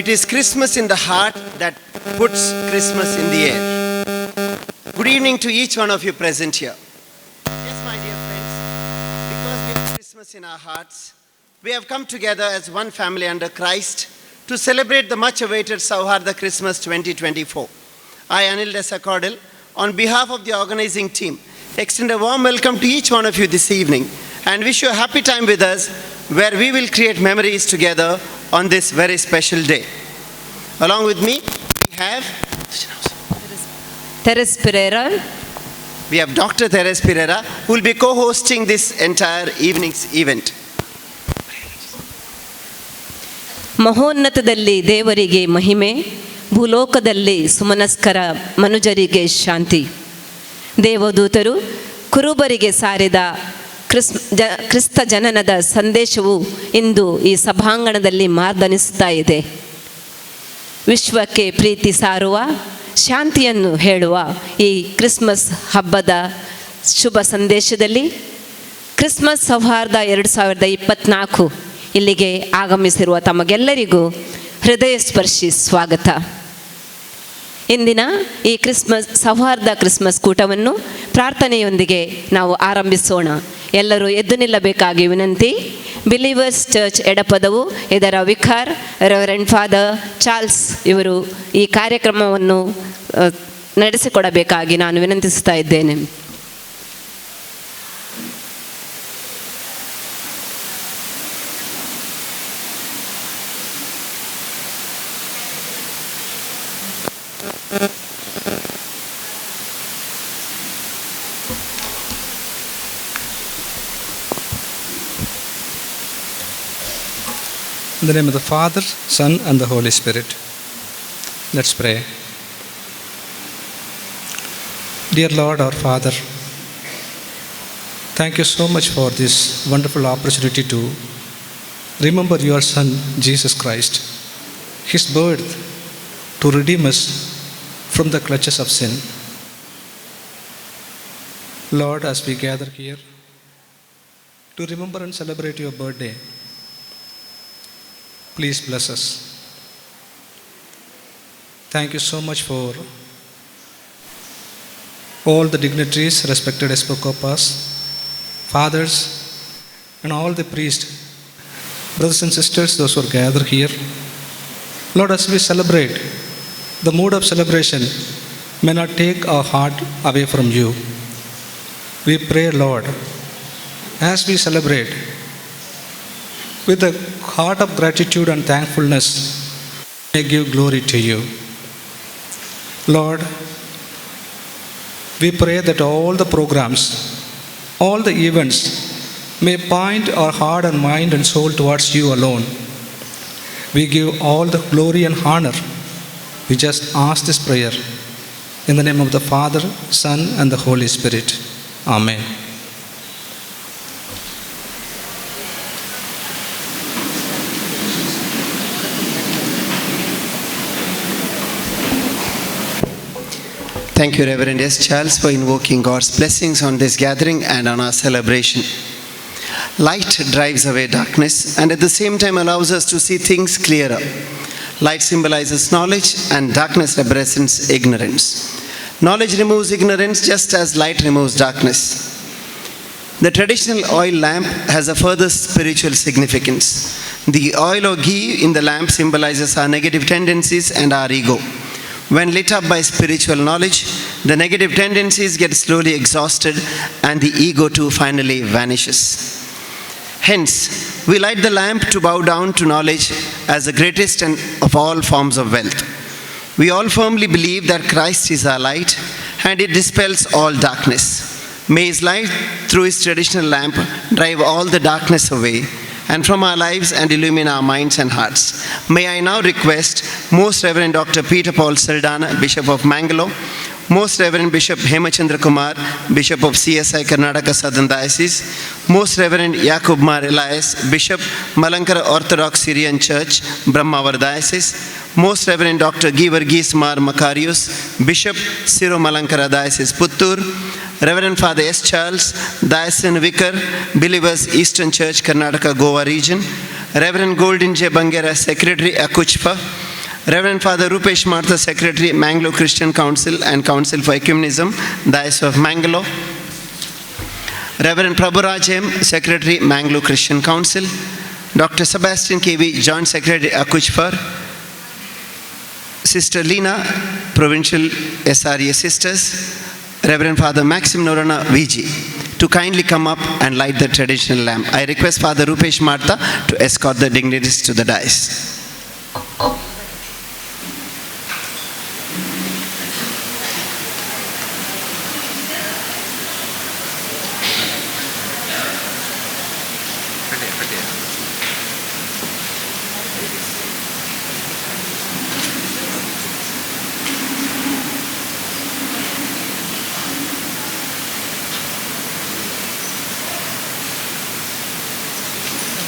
It is Christmas in the heart that puts Christmas in the air. Good evening to each one of you present here. Yes, my dear friends, because we have Christmas in our hearts, we have come together as one family under Christ to celebrate the much awaited Sauharda Christmas 2024. I, Anil Desa Cordell, on behalf of the organizing team, extend a warm welcome to each one of you this evening and wish you a happy time with us where we will create memories together on this very special day. Along with me, we have Teres Pereira. We have Dr. Teres Pereira, who will be co-hosting this entire evening's event. ಮಹೋನ್ನತದಲ್ಲಿ ದೇವರಿಗೆ ಮಹಿಮೆ, ಭೂಲೋಕದಲ್ಲಿ ಸುಮನಸ್ಕರ ಮನುಜರಿಗೆ ಶಾಂತಿ. ದೇವದೂತರು ಕುರುಬರಿಗೆ ಸಾರಿದ Chris ಜ ಕ್ರಿಸ್ತ ಜನನದ ಸಂದೇಶವು ಇಂದು ಈ ಸಭಾಂಗಣದಲ್ಲಿ ಮಾರ್ದನಿಸುತ್ತಾ ಇದೆ. ವಿಶ್ವಕ್ಕೆ ಪ್ರೀತಿ ಸಾರುವ, ಶಾಂತಿಯನ್ನು ಹೇಳುವ ಈ ಕ್ರಿಸ್ಮಸ್ ಹಬ್ಬದ ಶುಭ ಸಂದೇಶದಲ್ಲಿ ಕ್ರಿಸ್ಮಸ್ ಸೌಹಾರ್ದ 2024 ಇಲ್ಲಿಗೆ ಆಗಮಿಸಿರುವ ತಮಗೆಲ್ಲರಿಗೂ ಹೃದಯ ಸ್ಪರ್ಶಿ ಸ್ವಾಗತ. ಇಂದಿನ ಈ ಕ್ರಿಸ್ಮಸ್ ಸೌಹಾರ್ದ ಕ್ರಿಸ್ಮಸ್ ಕೂಟವನ್ನು ಪ್ರಾರ್ಥನೆಯೊಂದಿಗೆ ನಾವು ಆರಂಭಿಸೋಣ. ಎಲ್ಲರೂ ಎದ್ದು ನಿಲ್ಲಬೇಕಾಗಿ ವಿನಂತಿ. ಬಿಲೀವರ್ಸ್ ಚರ್ಚ್ ಎಡಪದವು ಇದರ ವಿಕಾರ್ ರೆವರೆಂಡ್ ಫಾದರ್ ಚಾರ್ಲ್ಸ್ ಇವರು ಈ ಕಾರ್ಯಕ್ರಮವನ್ನು ನಡೆಸಿಕೊಡಬೇಕಾಗಿ ನಾನು ವಿನಂತಿಸ್ತಾ ಇದ್ದೇನೆ. In the name of the Father, Son, and the Holy Spirit. Let's pray. Dear Lord, our Father, thank you so much for this wonderful opportunity to remember your Son, Jesus Christ, his birth to redeem us from the clutches of sin. Lord, as we gather here to remember and celebrate your birthday, please bless us. Thank you so much for all the dignitaries, respected Episcopas, fathers, and all the priests, brothers and sisters, those who are gathered here. Lord, as we celebrate, the mood of celebration may not take our heart away from you. We pray, Lord, as we celebrate, with a heart of gratitude and thankfulness, may give glory to you. Lord, we pray that all the programs, all the events may point our heart and mind and soul towards you alone. We give all the glory and honor. We just ask this prayer in the name of the Father, Son, and the Holy Spirit. Amen. Thank you, Reverend S. Charles, for invoking God's blessings on this gathering and on our celebration. Light drives away darkness and at the same time allows us to see things clearer. Light symbolizes knowledge and darkness represents ignorance. Knowledge removes ignorance just as light removes darkness. The traditional oil lamp has a further spiritual significance. The oil or ghee in the lamp symbolizes our negative tendencies and our ego. When lit up by spiritual knowledge, the negative tendencies get slowly exhausted and the ego too finally vanishes. Hence, we light the lamp to bow down to knowledge as the greatest and of all forms of wealth. We all firmly believe that Christ is our light and it dispels all darkness. May his light through his traditional lamp drive all the darkness away and from our lives and illumine our minds and hearts. May I now request Most Reverend Dr. Peter Paul Saldana, Bishop of Mangalore, Most Reverend Bishop Hemachandra Kumar, Bishop of CSI Karnataka Southern Diocese, Most Reverend Yakub Mar Elias, Bishop, Malankara Orthodox Syrian Church, Brahmavar Diocese, Most Reverend Dr. Givargis Mar Makarius, Bishop, Syro Malankara Diocese, Puttur, Reverend Father S. Charles, Diocesan Vicar, Believers Eastern Church, Karnataka, Goa Region, Reverend Golden J. Bangera, Secretary, Akuchpa, Reverend Father Rupesh Martha, Secretary, Mangalore Christian Council and Council for Ecumenism, Diocese of Mangalore. Reverend Prabhuraj M., Secretary, Mangalore Christian Council. Dr. Sebastian K.V., Joint Secretary, ACUJFER. Sister Lena, Provincial SRA Sisters. Reverend Father Maxim Norana, VG, to kindly come up and light the traditional lamp. I request Father Rupesh Martha to escort the dignitaries to the dais.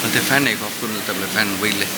ते fan एक of करून जाता fan वयले.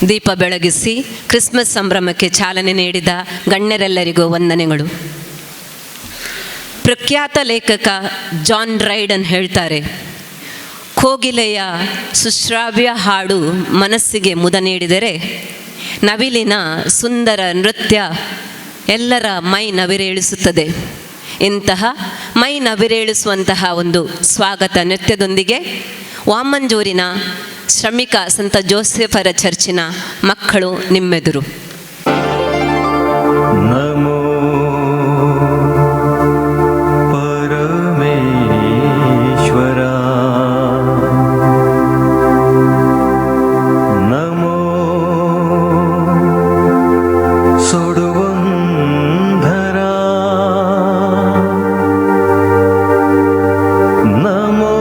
ದೀಪ ಬೆಳಗಿಸಿ Christmas ಸಂಭ್ರಮಕ್ಕೆ ಚಾಲನೆ ನೀಡಿದ ಗಣ್ಯರೆಲ್ಲರಿಗೂ ವಂದನೆಗಳು. ಪ್ರಖ್ಯಾತ ಲೇಖಕ ಜಾನ್ ರೈಡನ್ ಹೇಳ್ತಾರೆ, ಕೋಗಿಲೆಯ ಸುಶ್ರಾವ್ಯ ಹಾಡು ಮನಸ್ಸಿಗೆ ಮುದ ನೀಡಿದರೆ ನವಿಲಿನ ಸುಂದರ ನೃತ್ಯ ಎಲ್ಲರ ಮೈ ನವಿರೇಳಿಸುತ್ತದೆ. ಇಂತಹ ಮೈ ನವಿರೇಳಿಸುವಂತಹ ಒಂದು ಸ್ವಾಗತ ನೃತ್ಯದೊಂದಿಗೆ ವಾಮಂಜೂರಿನ ಶ್ರಮಿಕ ಸಂತ ಜೋಸೆಫರ ಚರ್ಚಿನ ಮಕ್ಕಳು ನಿಮ್ಮೆದುರು. ನಮೋ ಪರಮೇಶ್ವರ, ನಮೋ ಸೊಡುವಂಧರ, ನಮೋ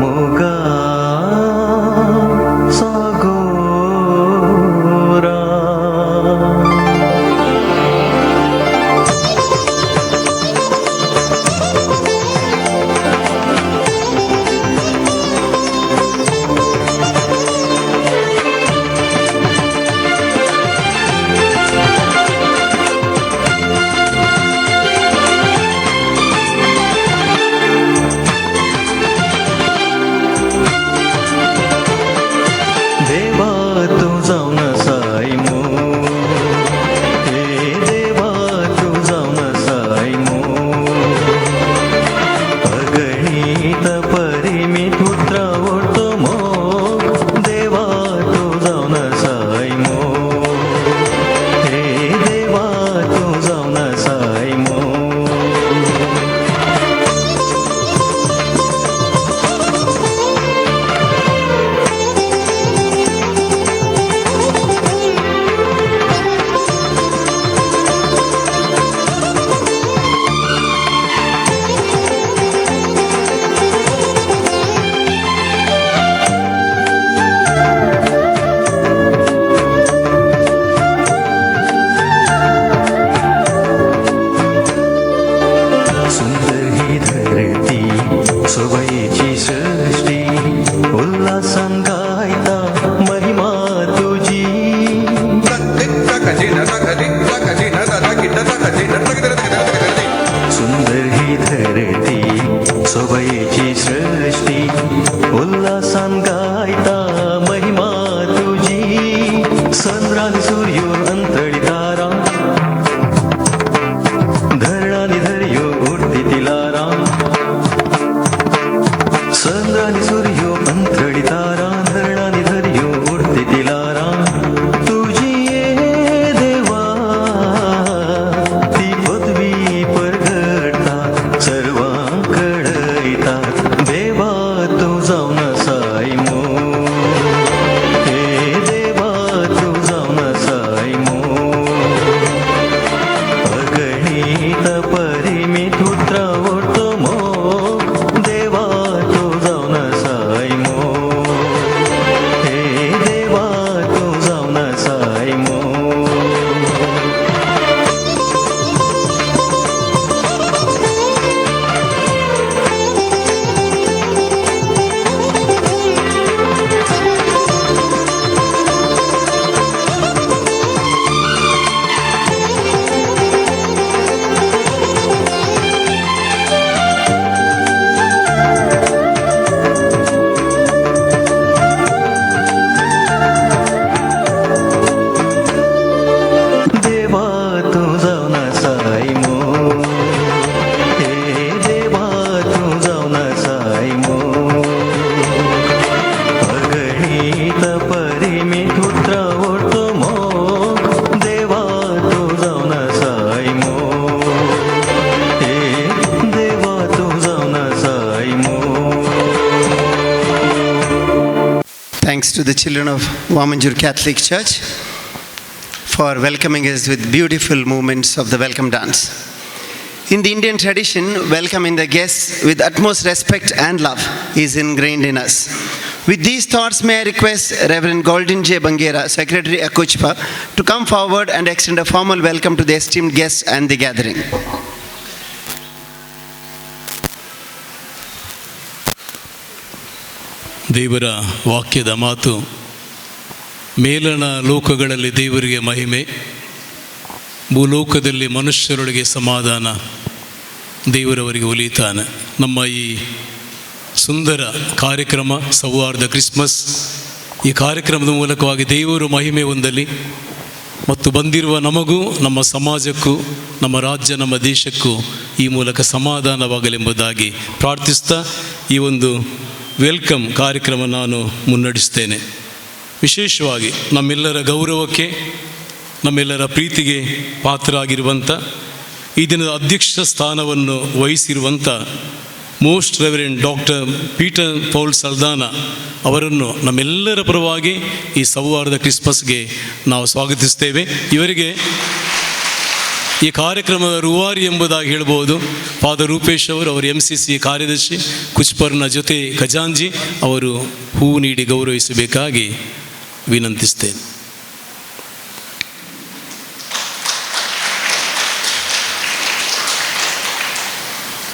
ಮೂಗಾಂಬಿಕಾ. धरती सोबयेची सृष्टी उल्हासान गायता महिमा तुजी चंद्रान सूर्यो अंतळी तारा धरणानी धरयो उडती ती लारा चंद्रानी सूर्यो अंतळी तारा धरणानी धरयो उडती ती लारा तुजी ये देवा ती पदवी परगडता सर्वांक कळयता देवा तूं जावन आसाय मोग हे देवा तूं जावन आसाय मोग अगणीत परिमित उतरावतो मोग देवा तूं जावन आसाय मोग हे देवा तूं जावन आसाय मोग. देवा तूं जावन आसाय मोग हे देवा तूं जावन आसाय मोग अगणीत परिमित उतरावतो मोग देवा तूं जावन आसाय मोग हे देवा तूं जावन आसाय मोग. Thanks to the children of Vamanjur Catholic Church for welcoming us with beautiful movements of the welcome dance. In the Indian tradition, welcoming the guests with utmost respect and love is ingrained in us. With these thoughts, may I request Reverend Golden J. Bangera, Secretary ACUCHPA, to come forward and extend a formal welcome to the esteemed guests and the gathering. ದೇವರ ವಾಕ್ಯದ ಮಾತು. ಮೇಲಣ ಲೋಕಗಳಲ್ಲಿ ದೇವರಿಗೆ ಮಹಿಮೆ, ಭೂಲೋಕದಲ್ಲಿ ಮನುಷ್ಯರೊಳಗೆ ಸಮಾಧಾನ, ದೇವರವರಿಗೆ ಒಲಿತಾನೆ. ನಮ್ಮ ಈ ಸುಂದರ ಕಾರ್ಯಕ್ರಮ ಸೌಹಾರ್ದ ಕ್ರಿಸ್ಮಸ್, ಈ ಕಾರ್ಯಕ್ರಮದ ಮೂಲಕವಾಗಿ ದೇವರು ಮಹಿಮೆ ಹೊಂದಲಿ ಮತ್ತು ಬಂದಿರುವ ನಮಗೂ ನಮ್ಮ ಸಮಾಜಕ್ಕೂ ನಮ್ಮ ರಾಜ್ಯ ನಮ್ಮ ದೇಶಕ್ಕೂ ಈ ಮೂಲಕ ಸಮಾಧಾನವಾಗಲೆಂಬುದಾಗಿ ಪ್ರಾರ್ಥಿಸ್ತಾ ಈ ಒಂದು welcome ಕಾರ್ಯಕ್ರಮ ನಾನು ಮುನ್ನಡೆಸ್ತೇನೆ. ವಿಶೇಷವಾಗಿ ನಮ್ಮೆಲ್ಲರ ಗೌರವಕ್ಕೆ ನಮ್ಮೆಲ್ಲರ ಪ್ರೀತಿಗೆ ಪಾತ್ರರಾಗಿರುವಂಥ ಈ ದಿನದ ಅಧ್ಯಕ್ಷ ಸ್ಥಾನವನ್ನು ವಹಿಸಿರುವಂಥ most reverend doctor Peter Paul Saldanha ಅವರನ್ನು ನಮ್ಮೆಲ್ಲರ ಪರವಾಗಿ ಈ ಸೌಹಾರ್ದ ಕ್ರಿಸ್ಮಸ್ಗೆ ನಾವು ಸ್ವಾಗತಿಸ್ತೇವೆ. ಇವರಿಗೆ ಈ ಕಾರ್ಯಕ್ರಮದ ರೂವಾರಿ ಎಂಬುದಾಗಿ ಹೇಳ್ಬೋದು. ಫಾದರ್ ರೂಪೇಶ್ ಅವರು, ಅವರು ಎಮ್ ಸಿ ಸಿ ಕಾರ್ಯದರ್ಶಿ, ಕುಚ್ಪರ್ನ ಜೊತೆ ಖಜಾಂಜಿ ಅವರು ಹೂವು ನೀಡಿ ಗೌರವಿಸಬೇಕಾಗಿ ವಿನಂತಿಸ್ತೇನೆ.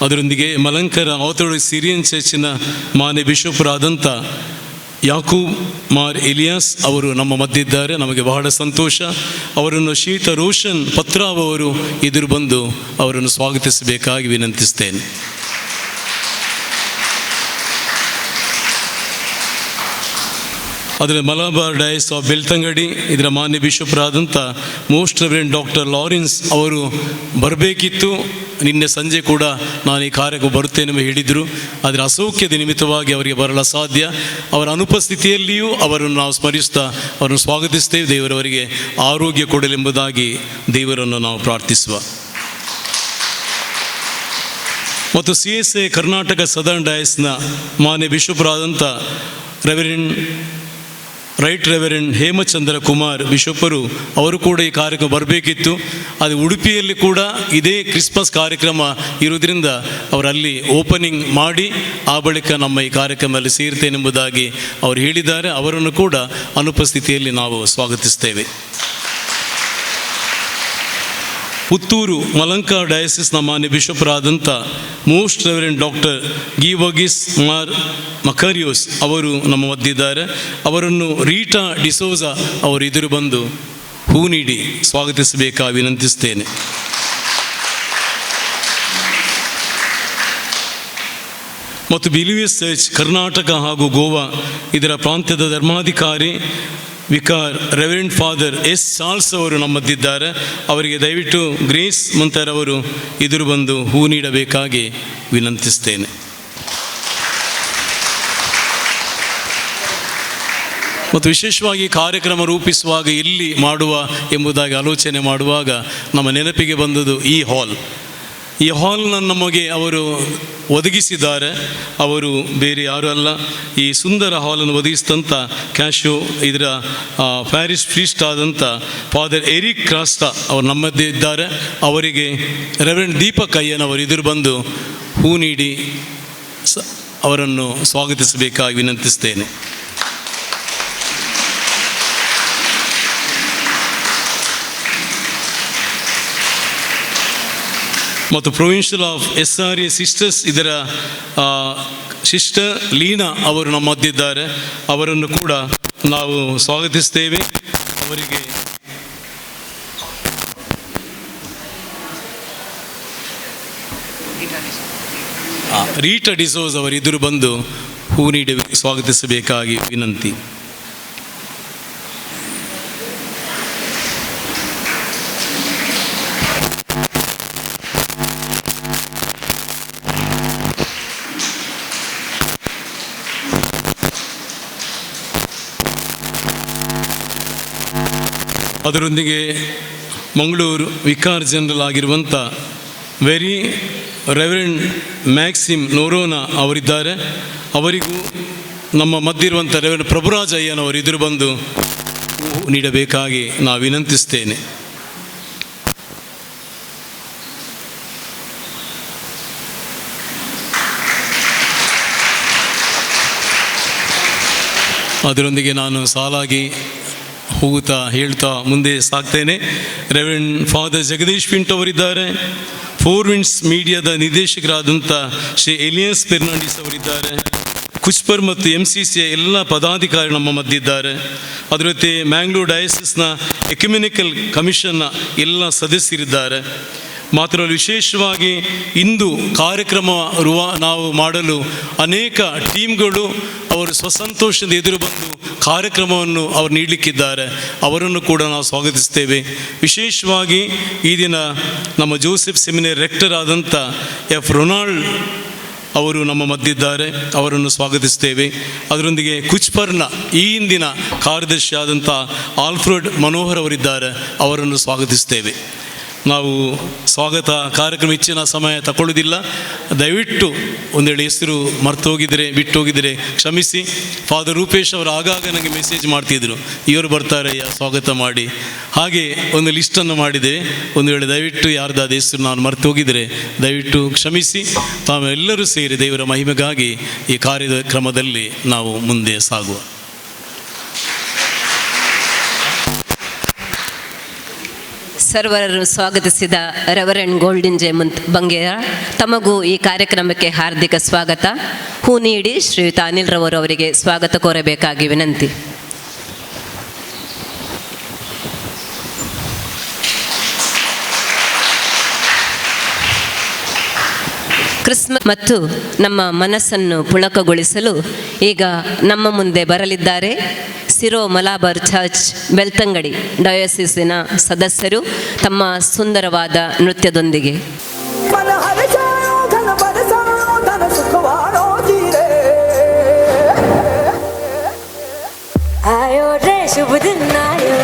ಅದರೊಂದಿಗೆ ಮಲಂಕರ ಆರ್ಥೋಡಾಕ್ಸ್ ಸಿರಿಯನ್ ಚರ್ಚಿನ ಮಾನ್ಯ ಬಿಷಪ್ರಾದಂಥ ಯಾಕೂಬ್ ಮಾರ್ ಎಲಿಯಾಸ್ ಅವರು ನಮ್ಮ ಮಧ್ಯೆ ಇದ್ದಾರೆ. ನಮಗೆ ಬಹಳ ಸಂತೋಷ. ಅವರನ್ನು ಶ್ರೀಯುತ ರೋಷನ್ ಪತ್ರಾವ್ ಅವರು ಎದುರು ಬಂದು ಅವರನ್ನು ಸ್ವಾಗತಿಸಬೇಕಾಗಿ ವಿನಂತಿಸ್ತೇನೆ. ಅದರ ಮಲಬಾರ್ ಡಯಸಿಸ್ ಆಫ್ ಬೆಳ್ತಂಗಡಿ ಇದರ ಮಾನ್ಯ ಬಿಷಪ್ರಾದಂಥ ಮೋಸ್ಟ್ ರೆವರೆಂಡ್ ಡಾಕ್ಟರ್ ಲಾರೆನ್ಸ್ ಅವರು ಬರಬೇಕಿತ್ತು. ನಿನ್ನೆ ಸಂಜೆ ಕೂಡ ನಾನು ಈ ಕಾರ್ಯಕ್ಕೆ ಬರುತ್ತೇನೆ ಎಂಬ ಹೇಳಿದರು. ಆದರೆ ಅಸೌಖ್ಯದ ನಿಮಿತ್ತವಾಗಿ ಅವರಿಗೆ ಬರಲು ಅಸಾಧ್ಯ. ಅವರ ಅನುಪಸ್ಥಿತಿಯಲ್ಲಿಯೂ ಅವರನ್ನು ನಾವು ಸ್ಮರಿಸ್ತಾ ಅವರನ್ನು ಸ್ವಾಗತಿಸ್ತೇವೆ. ದೇವರವರಿಗೆ ಆರೋಗ್ಯ ಕೊಡಲೆಂಬುದಾಗಿ ದೇವರನ್ನು ನಾವು ಪ್ರಾರ್ಥಿಸುವ. ಮತ್ತು C S A Karnataka southern ಡಯಸಿಸ್ನ ಮಾನ್ಯ ಬಿಷಪ್ರಾದಂಥ ರೈಟ್ ರೆವರೆಂಡ್ ಹೇಮಚಂದ್ರ ಕುಮಾರ್ ಬಿಷಪ್ಪರು ಅವರು ಕೂಡ ಈ ಕಾರ್ಯಕ್ರಮ ಬರಬೇಕಿತ್ತು. ಅದು ಉಡುಪಿಯಲ್ಲಿ ಕೂಡ ಇದೇ ಕ್ರಿಸ್ಮಸ್ ಕಾರ್ಯಕ್ರಮ ಇರುವುದರಿಂದ ಅವರಲ್ಲಿ ಓಪನಿಂಗ್ ಮಾಡಿ ಆ ಬಳಿಕ ನಮ್ಮ ಈ ಕಾರ್ಯಕ್ರಮದಲ್ಲಿ ಸೇರ್ತೇನೆಂಬುದಾಗಿ ಅವರು ಹೇಳಿದ್ದಾರೆ. ಅವರನ್ನು ಕೂಡ ಅನುಪಸ್ಥಿತಿಯಲ್ಲಿ ನಾವು ಸ್ವಾಗತಿಸ್ತೇವೆ. ಪುತ್ತೂರು ಮಲಂಕ ಡಯಸಿಸ್ನ ಮಾನ್ಯ ಬಿಷಪ್ರಾದಂಥ ಮೋಸ್ಟ್ ರೆವರೆಂಡ್ ಡಾಕ್ಟರ್ ಗೀವರ್ಗಿಸ್ ಮಾರ್ ಮಕರಿಯೋಸ್ ಅವರು ನಮ್ಮ ಮಧ್ಯೆ ಇದ್ದಾರೆ. ಅವರನ್ನು ರೀಟಾ ಡಿಸೋಜಾ ಅವರು ಎದುರು ಬಂದು ಹೂ ನೀಡಿ ಸ್ವಾಗತಿಸಬೇಕಾಗಿ ವಿನಂತಿಸ್ತೇನೆ. ಮತ್ತು ಬಿಲಿವರ್ಸ್ ಚರ್ಚ್ ಕರ್ನಾಟಕ ಹಾಗೂ ಗೋವಾ ಇದರ ಪ್ರಾಂತ್ಯದ ಧರ್ಮಾಧಿಕಾರಿ vicar reverend father S Charles ಅವರು ನಮ್ಮದ್ದಿದ್ದಾರೆ. ಅವರಿಗೆ ದಯವಿಟ್ಟು ಗ್ರೇಸ್ ಮುಂತಾರವರು ಎದುರು ಬಂದು ಹೂ ನೀಡಬೇಕಾಗಿ ವಿನಂತಿಸ್ತೇನೆ. ಮತ್ತು ವಿಶೇಷವಾಗಿ ಕಾರ್ಯಕ್ರಮ ರೂಪಿಸುವಾಗ ಎಲ್ಲಿ ಮಾಡುವ ಎಂಬುದಾಗಿ ಆಲೋಚನೆ ಮಾಡುವಾಗ ನಮ್ಮ ನೆನಪಿಗೆ ಬಂದದ್ದು ಈ ಹಾಲ್. ಈ ಹಾಲ್ನ ನಮಗೆ ಅವರು ಒದಗಿಸಿದ್ದಾರೆ. ಅವರು ಬೇರೆ ಯಾರೂ ಅಲ್ಲ, ಈ ಸುಂದರ ಹಾಲನ್ನು ಒದಗಿಸಿದಂಥ ಕ್ಯಾಶೋ ಇದರ ಪ್ಯಾರಿಸ್ ಪ್ರೀಸ್ಟ್ ಆದಂಥ ಫಾದರ್ ಎರಿಕ್ ಕ್ರಾಸ್ತಾ ಅವರು ನಮ್ಮದೇ ಇದ್ದಾರೆ. ಅವರಿಗೆ ರೆವರೆಂಡ್ ದೀಪಕ್ ಅಯ್ಯನವರು ಎದುರು ಬಂದು ಹೂ ನೀಡಿ ಅವರನ್ನು ಸ್ವಾಗತಿಸಬೇಕಾಗಿ ವಿನಂತಿಸ್ತೇನೆ. ಮತ್ತು provincial of S R A sisters ಇದರ ಸಿಸ್ಟರ್ ಲೀನಾ ಅವರು ನಮ್ಮ ಮಧ್ಯೆಯಿದ್ದಾರೆ. ಅವರನ್ನು ಕೂಡ ನಾವು ಸ್ವಾಗತಿಸ್ತೇವೆ. ಅವರಿಗೆ ರೀಟಾ ಡಿಸೋಸ್ ಅವರು ಎದುರು ಬಂದು ಹೂ ನೀಡಿ ಸ್ವಾಗತಿಸಬೇಕಾಗಿ ವಿನಂತಿ. ಅದರೊಂದಿಗೆ ಮಂಗಳೂರು ವಿಕಾರ್ ಜನರಲ್ ಆಗಿರುವಂಥ ವೆರಿ ರೆವರೆಂಡ್ ಮ್ಯಾಕ್ಸಿಮ್ ನೋರೋನಾ ಅವರಿದ್ದಾರೆ. ಅವರಿಗೂ ನಮ್ಮ ಮಧ್ಯೆ ಇರುವಂಥ ರೆವರೆಂಡ್ ಪ್ರಭುರಾಜ್ ಅಯ್ಯನವರು ಎದುರು ಬಂದು ನೀಡಬೇಕಾಗಿ ನಾವು ವಿನಂತಿಸ್ತೇನೆ. ಅದರೊಂದಿಗೆ ನಾನು ಸಾಲಾಗಿ ಹೋಗುತ್ತಾ ಹೇಳ್ತಾ ಮುಂದೆ ಸಾಗ್ತೇನೆ. ರೆವರೆಂಡ್ ಫಾದರ್ ಜಗದೀಶ್ ಪಿಂಟೋ ಅವರಿದ್ದಾರೆ. ಫೋರ್ ವಿಂಡ್ಸ್ ಮೀಡಿಯಾದ ನಿರ್ದೇಶಕರಾದಂಥ ಶ್ರೀ ಎಲಿಯಸ್ ಫೆರ್ನಾಂಡಿಸ್ ಅವರಿದ್ದಾರೆ. ಕುಚ್ಪರ್ ಮತ್ತು ಎಮ್ ಸಿ ಸಿಯ ಎಲ್ಲ ಪದಾಧಿಕಾರಿ ನಮ್ಮ ಮಧ್ಯೆ ಇದ್ದಾರೆ. ಅದರ ಜೊತೆ ಮ್ಯಾಂಗ್ಳೂರ್ ಡಯಾಸಿಸ್ನ ಎಕ್ಯುಮೆನಿಕಲ್ ಕಮಿಷನ್ನ ಎಲ್ಲ ಸದಸ್ಯರಿದ್ದಾರೆ. ಮಾತ್ರವಲ್ಲ, ವಿಶೇಷವಾಗಿ ಇಂದು ಕಾರ್ಯಕ್ರಮ ನಾವು ಮಾಡಲು ಅನೇಕ ಟೀಮ್ಗಳು ಅವರು ಸ್ವಸಂತೋಷದ ಎದುರು ಬಂದು ಕಾರ್ಯಕ್ರಮವನ್ನು ಅವರು ನೀಡಲಿಕ್ಕಿದ್ದಾರೆ. ಅವರನ್ನು ಕೂಡ ನಾವು ಸ್ವಾಗತಿಸ್ತೇವೆ. ವಿಶೇಷವಾಗಿ ಈ ದಿನ ನಮ್ಮ ಜೋಸೆಫ್ ಸೆಮಿನರಿ ರೆಕ್ಟರ್ ಆದಂಥ ಎಫ್ ರೊನಾಲ್ಡ್ ಅವರು ನಮ್ಮ ಮಧ್ಯೆ ಇದ್ದಾರೆ. ಅವರನ್ನು ಸ್ವಾಗತಿಸ್ತೇವೆ. ಅದರೊಂದಿಗೆ ಕುಚ್ಪರ್ನ ಈ ಹಿಂದಿನ ಕಾರ್ಯದರ್ಶಿ ಆದಂಥ ಆಲ್ಫ್ರೆಡ್ ಮನೋಹರ್ ಅವರಿದ್ದಾರೆ. ಅವರನ್ನು ಸ್ವಾಗತಿಸ್ತೇವೆ. ನಾವು ಸ್ವಾಗತ ಕಾರ್ಯಕ್ರಮ ಹೆಚ್ಚಿನ ಸಮಯ ತಗೊಳ್ಳುವುದಿಲ್ಲ. ದಯವಿಟ್ಟು ಒಂದೆರಡು ಹೆಸರು ಮರ್ತೋಗಿದ್ದರೆ ಬಿಟ್ಟೋಗಿದ್ದರೆ ಕ್ಷಮಿಸಿ. ಫಾದರ್ ರೂಪೇಶ್ ಅವರು ಆಗಾಗ ನನಗೆ ಮೆಸೇಜ್ ಮಾಡ್ತಿದ್ದರು, ಇವರು ಬರ್ತಾರೆ ಸ್ವಾಗತ ಮಾಡಿ. ಹಾಗೆ ಒಂದು ಲಿಸ್ಟನ್ನು ಮಾಡಿದೆ. ಒಂದು ವೇಳೆ ದಯವಿಟ್ಟು ಯಾರ್ದಾದ ಹೆಸರು ನಾನು ಮರ್ತೋಗಿದ್ದರೆ ದಯವಿಟ್ಟು ಕ್ಷಮಿಸಿ. ತಾವೆಲ್ಲರೂ ಸೇರಿ ದೇವರ ಮಹಿಮೆಗಾಗಿ ಈ ಕಾರ್ಯಕ್ರಮದಲ್ಲಿ ನಾವು ಮುಂದೆ ಸಾಗುವ. ಸರ್ವರನ್ನು ಸ್ವಾಗತಿಸಿದ ರೆವರೆಂಡ್ ಗೋಲ್ಡಿನ್ ಜಯಮಂತ್ ಬಂಗೇರ ತಮಗೂ ಈ ಕಾರ್ಯಕ್ರಮಕ್ಕೆ ಹಾರ್ದಿಕ ಸ್ವಾಗತ. ಹೂ ನೀಡಿ ಶ್ರೀಯುತ ಅನಿಲ್ ರವರು ಅವರಿಗೆ ಸ್ವಾಗತ ಕೋರಬೇಕಾಗಿ ವಿನಂತಿ. ಕ್ರಿಸ್ಮಸ್ ಮತ್ತು ನಮ್ಮ ಮನಸ್ಸನ್ನು ಪುಳಕಗೊಳಿಸಲು ಈಗ ನಮ್ಮ ಮುಂದೆ ಬರಲಿದ್ದಾರೆ ಸಿರೋ ಮಲಾಬಾರ್ ಚರ್ಚ್ ಬೆಳ್ತಂಗಡಿ ಡಯೋಸಿಸಿನ ಸದಸ್ಯರು ತಮ್ಮ ಸುಂದರವಾದ ನೃತ್ಯದೊಂದಿಗೆ. शुभ दिन आयो।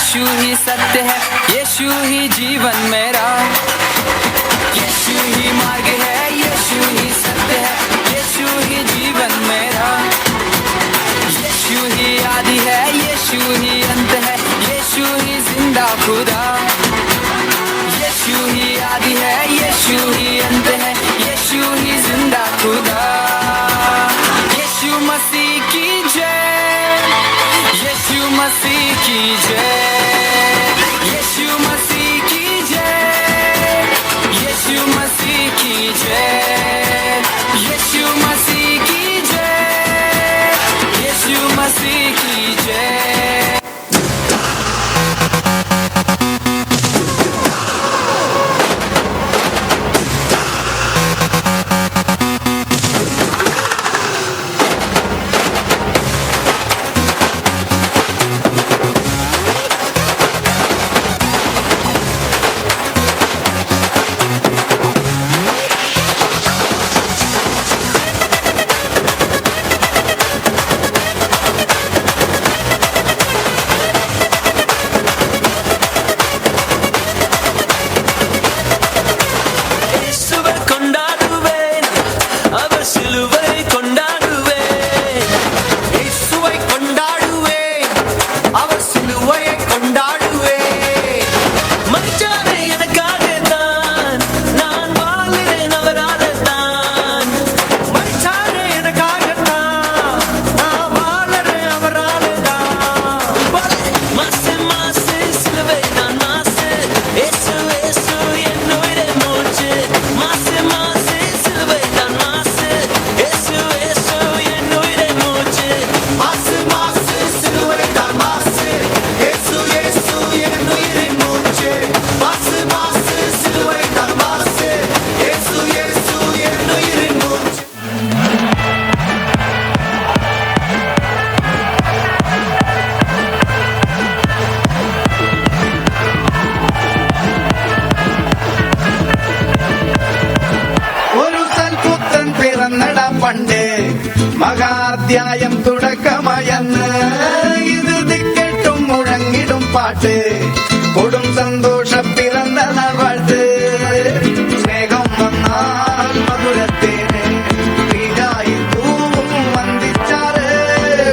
यीशु ही सत्य है, यीशु ही जीवन मेरा। यीशु ही मार्ग है, यीशु ही सत्य है, यीशु ही जीवन मेरा। यीशु ही आदि है, यीशु ही अंत है, यीशु ही जिंदा खुदा। यीशु ही आदि है, यीशु ही अंत है, यीशु ही जिंदा खुदा। यीशु मसीह की जय, यीशु मसीह की जय, यीशु मसीह की जय, यीशु मसीह की जय, यीशु मसीह की जय, यीशु मसीह की जय। இயேசுவை கொண்டாடுவேன், அவர் சிலுவை கொண்டாடுவேன். இயேசுவை கொண்டாடுவேன், அவர் சிலுவையை கொண்டாடுவேன். மரிச்சாரே எனக்காக தான், நான் வாழுறேன் அவரால தான். மரிச்சாரே எனக்காக தான், நான் வாழுறேன் அவரால தான். மாசு மாசு சிலுவை தான் மாசு, இயேசு இயேசு என் உயிரே மூச்சு. மாசு மாசு சிலுவை தான் மாசு, இயேசு இயேசு என் உயிரே மூச்சு. மாசு மாசு சிலுவை தான் மாசு, இயேசு இயேசு என் உயிரே மூச்சு. மாசு மாசு சிலுவை தான் மாசு, இயேசு இயேசு என் உயிரே மூச்சு. ഒരു സൽപുത്രൻ പിറന്നട പണ്ട്, മഹാധ്യായം തുടക്കമയന്ന്. ഇത് ദിക്കെട്ടും മുഴങ്ങിടും പാട്ട്, കൊടും സന്തോഷ പിറന്ന നാൾ വാഴ്ത്ത്. സ്നേഹം വന്നാൽ മധുരത്തേന് തീരായി തൂവും വന്ദിച്ചാറ്.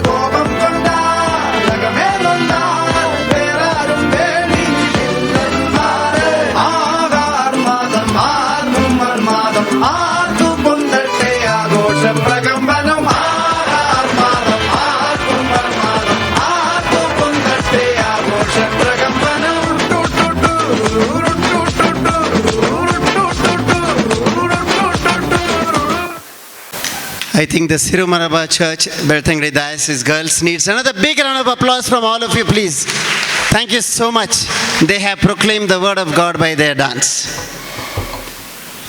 കോപം കൊണ്ടാൽ അകമേ നൊന്താൽ വേറാരും പേടിയില്ലെന്മാറ്. ആകാർ മാതം ആർക്കും മാതം ആർക്കു പൊന്തട്ടെ ആഘോഷ പ്രകമ്പനം. ആകാർ മാതം ആർക്കും മാതം ആർക്കു പൊന്തട്ടെ ആഘോഷ പ്രകമ്പനം. To to to to to to to to to to to. I think the Syro Malabar Church, Belthangady Diocese Girls needs another big round of applause from all of you, please. Thank you so much. They have proclaimed the word of God by their dance.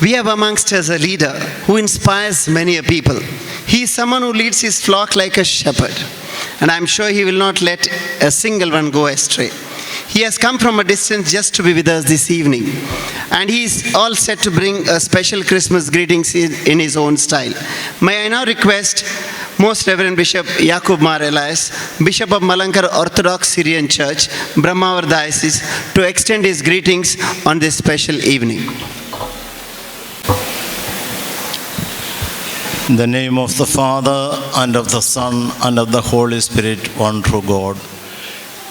We have amongst us a leader who inspires many a people. He is someone who leads his flock like a shepherd, and I'm sure he will not let a single one go astray. He has come from a distance just to be with us this evening, and he is all set to bring a special Christmas greetings in his own style. May I now request Most Reverend Bishop Yakub Mar Elias, Bishop of Malankara Orthodox Syrian Church, Brahmavar Diocese, to extend his greetings on this special evening. In the name of the Father, and of the Son, and of the Holy Spirit, one true God.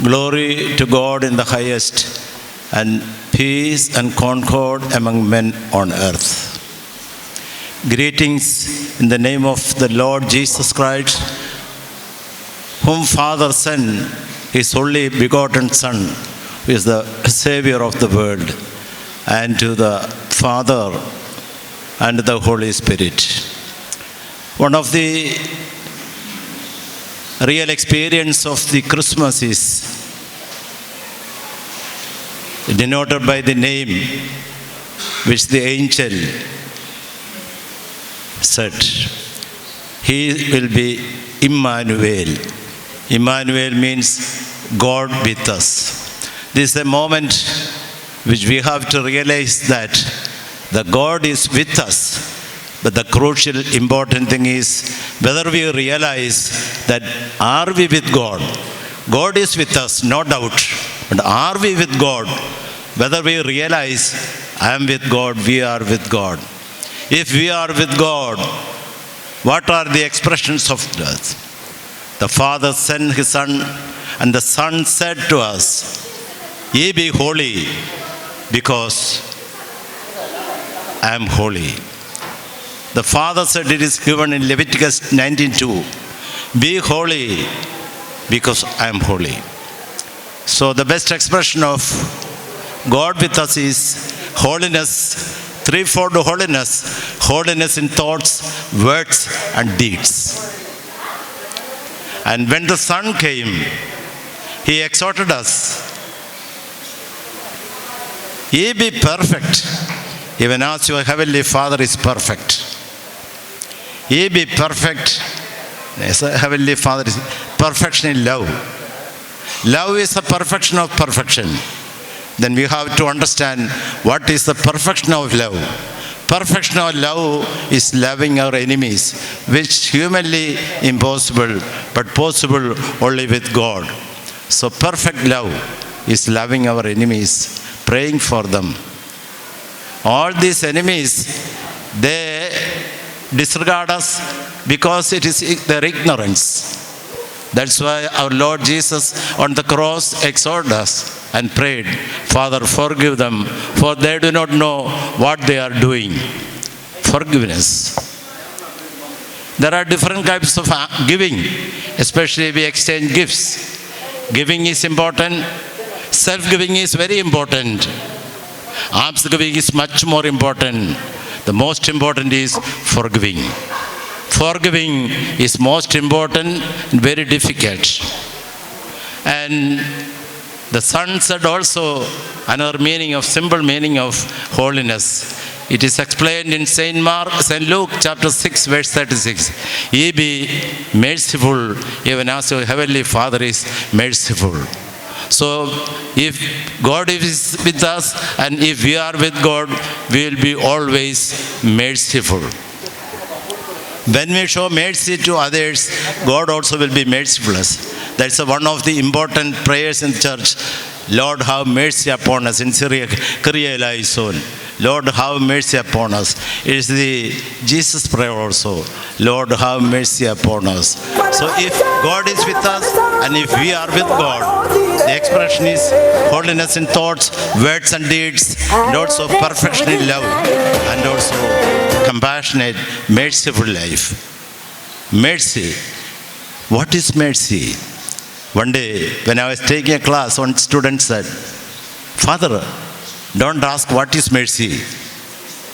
Glory to God in the highest, and peace and concord among men on earth. Greetings in the name of the Lord Jesus Christ, whom Father sent, his only begotten Son, who is the Savior of the world, and to the Father and the Holy Spirit. One of the real experience of the Christmas is denoted by the name which the angel said. He will be Emmanuel. Emmanuel means God with us. This is a moment which we have to realize that the God is with us. But the crucial important thing is whether we realize that are we with God? God is with us, no doubt. But are we with God? Whether we realize, I am with God, we are with God. If we are with God, what are the expressions of death? The Father sent His Son, and the Son said to us, Ye be holy, because I am holy. The Father said, it is given in Leviticus 19:2, be holy, because I am holy. So the best expression of God with us is holiness, threefold holiness, holiness in thoughts, words, and deeds. And when the Son came, He exhorted us, Ye be perfect, even as your heavenly Father is perfect. Ye be perfect, yes, heavenly Father is perfection in love. Love is the perfection of perfection. Then we have to understand what is the perfection of love. Perfection of love is loving our enemies, which humanly impossible, but possible only with God. So perfect love is loving our enemies, praying for them. All these enemies, they disregard us because it is their ignorance. That's why our Lord Jesus on the cross exhorted us and prayed, Father, forgive them, for they do not know what they are doing. Forgiveness. There are different types of giving, especially we exchange gifts. Giving is important. Self-giving is very important. Alms-giving is much more important. The most important is forgiving. Forgiving is most important and very difficult. And the Son said also another meaning of, simple meaning of holiness. It is explained in Saint Mark, Saint Luke chapter 6, verse 36. Ye be merciful, even as your heavenly Father is merciful. So if God is with us and if we are with God, we will be always merciful. When we show mercy to others, God also will be merciful us. That's one of the important prayers in church. Lord, have mercy upon us. In Syria, Kyrie eleison. Lord, have mercy upon us. It is the Jesus prayer also. Lord, have mercy upon us. So if God is with us and if we are with God, the expression is holiness in thoughts, words and deeds, and also perfection in love, and also compassionate, merciful life. Mercy. What is mercy? One day, when I was taking a class, one student said, Father, don't ask what is mercy.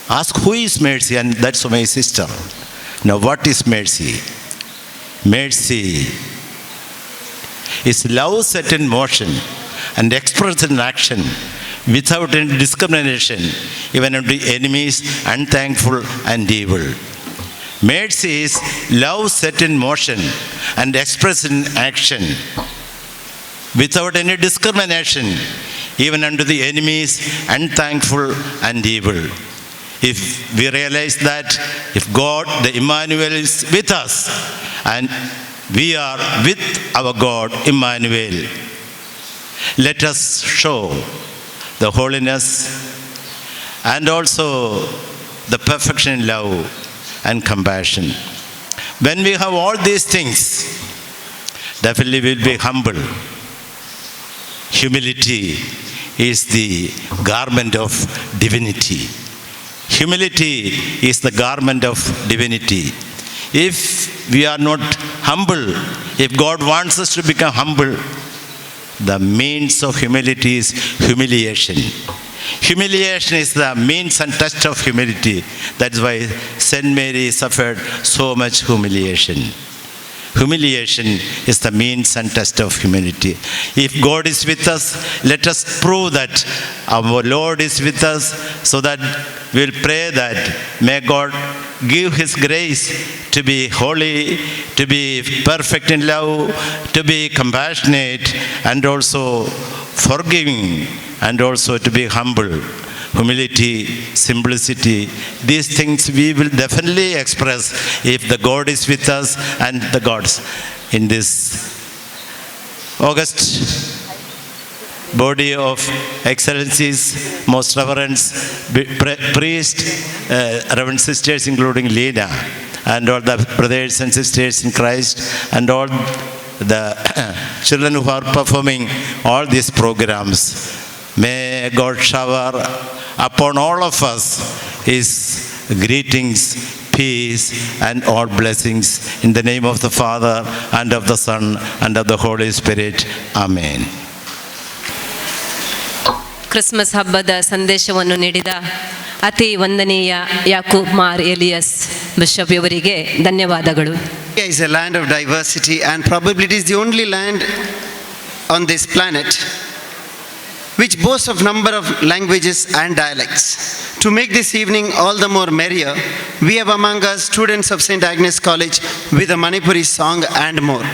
Ask who is mercy, and that's my sister. Now, what is mercy? Mercy is love set in motion and expressed in action without any discrimination, even unto enemies, unthankful and evil. Mercy is love set in motion and expressed in action without any discrimination, even unto the enemies, unthankful and evil. If we realize that if God, the Emmanuel, is with us, and we are with our God, Emmanuel, let us show the holiness and also the perfection in love and compassion. When we have all these things, definitely we will be humble. Humility is the garment of divinity. Humility is the garment of divinity. If we are not humble, if God wants us to become humble, the means of humility is humiliation. Humiliation is the means and test of humility. That's why Saint Mary suffered so much humiliation. Humiliation is the means and test of humility. If God is with us, let us prove that our Lord is with us, so that we'll pray that may God give His grace to be holy, to be perfect in love, to be compassionate, and also forgiving, and also to be humble. Humility, simplicity, these things we will definitely express if the God is with us and the gods. In this August body of excellencies, most reverends, priest, reverend sisters including Leena, and all the brothers and sisters in Christ, and all the children who are performing all these programs. May God shower upon all of us His greetings, peace, and all blessings in the name of the Father, and of the Son, and of the Holy Spirit. Amen. Christmas ಹಬ್ಬದ ಸಂದೇಶವನ್ನು ನೀಡಿದ ಅತಿ ವಂದನೀಯ ಯಾಕೂಬ್ ಮಾರ್ ಎಲಿಯಸ್ bishop ಇವರಿಗೆ ಧನ್ಯವಾದಗಳು. India is a land of diversity, and probably it is the only land on this planet which boasts of number of languages and dialects. To make this evening all the more merrier, we have among us students of St. Agnes College with a Manipuri song and more.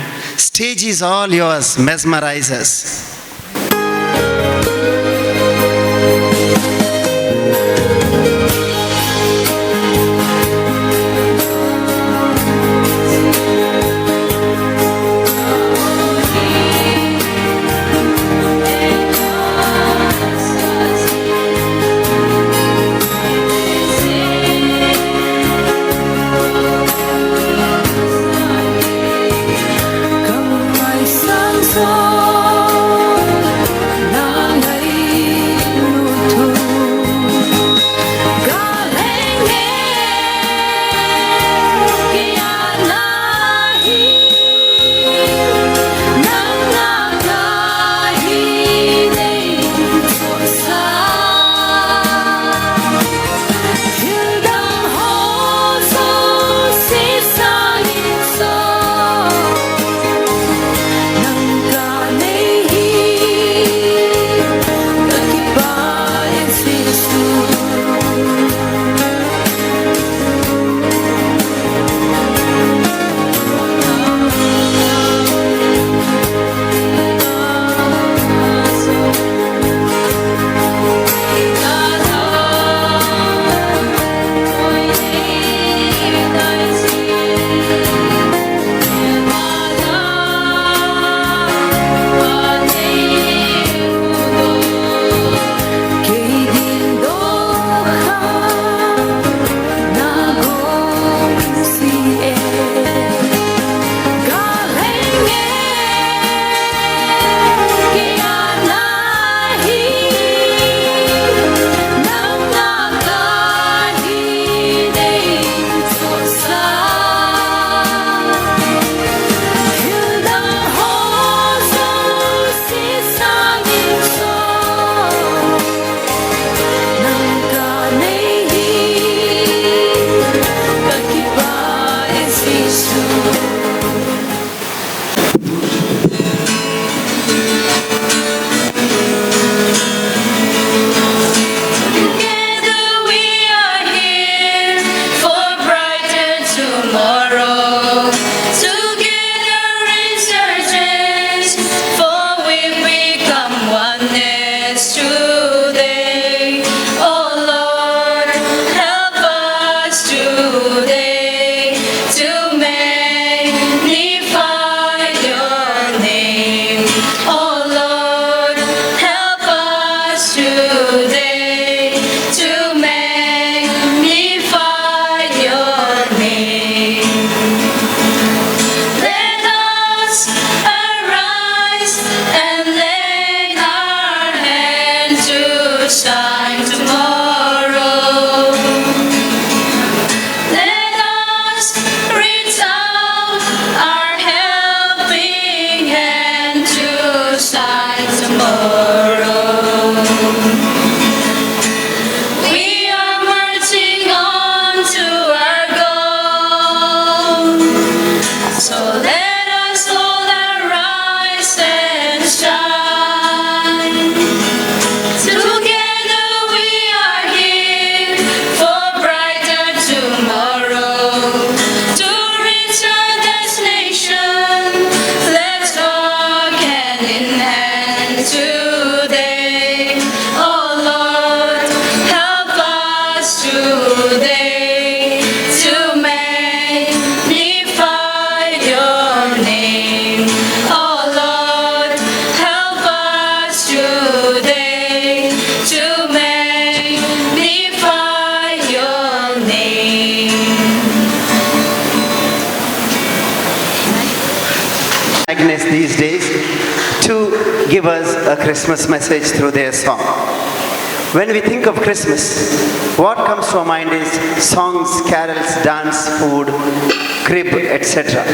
Stage is all yours, mesmerize us. Together we are here for brighter tomorrow. Together insurgents, for we've become oneness today. Oh Lord, help us today to magnify your name. Oh Lord, help us today to magnify your name. Let us arise and lay our hand to shine tomorrow. Let us reach out our helping hand to shine tomorrow. We are marching on to our goal. So let us all arise and shine. Together give us a Christmas message through their song. When we think of Christmas, what comes to our mind is songs, carols, dance, food, crib, etc.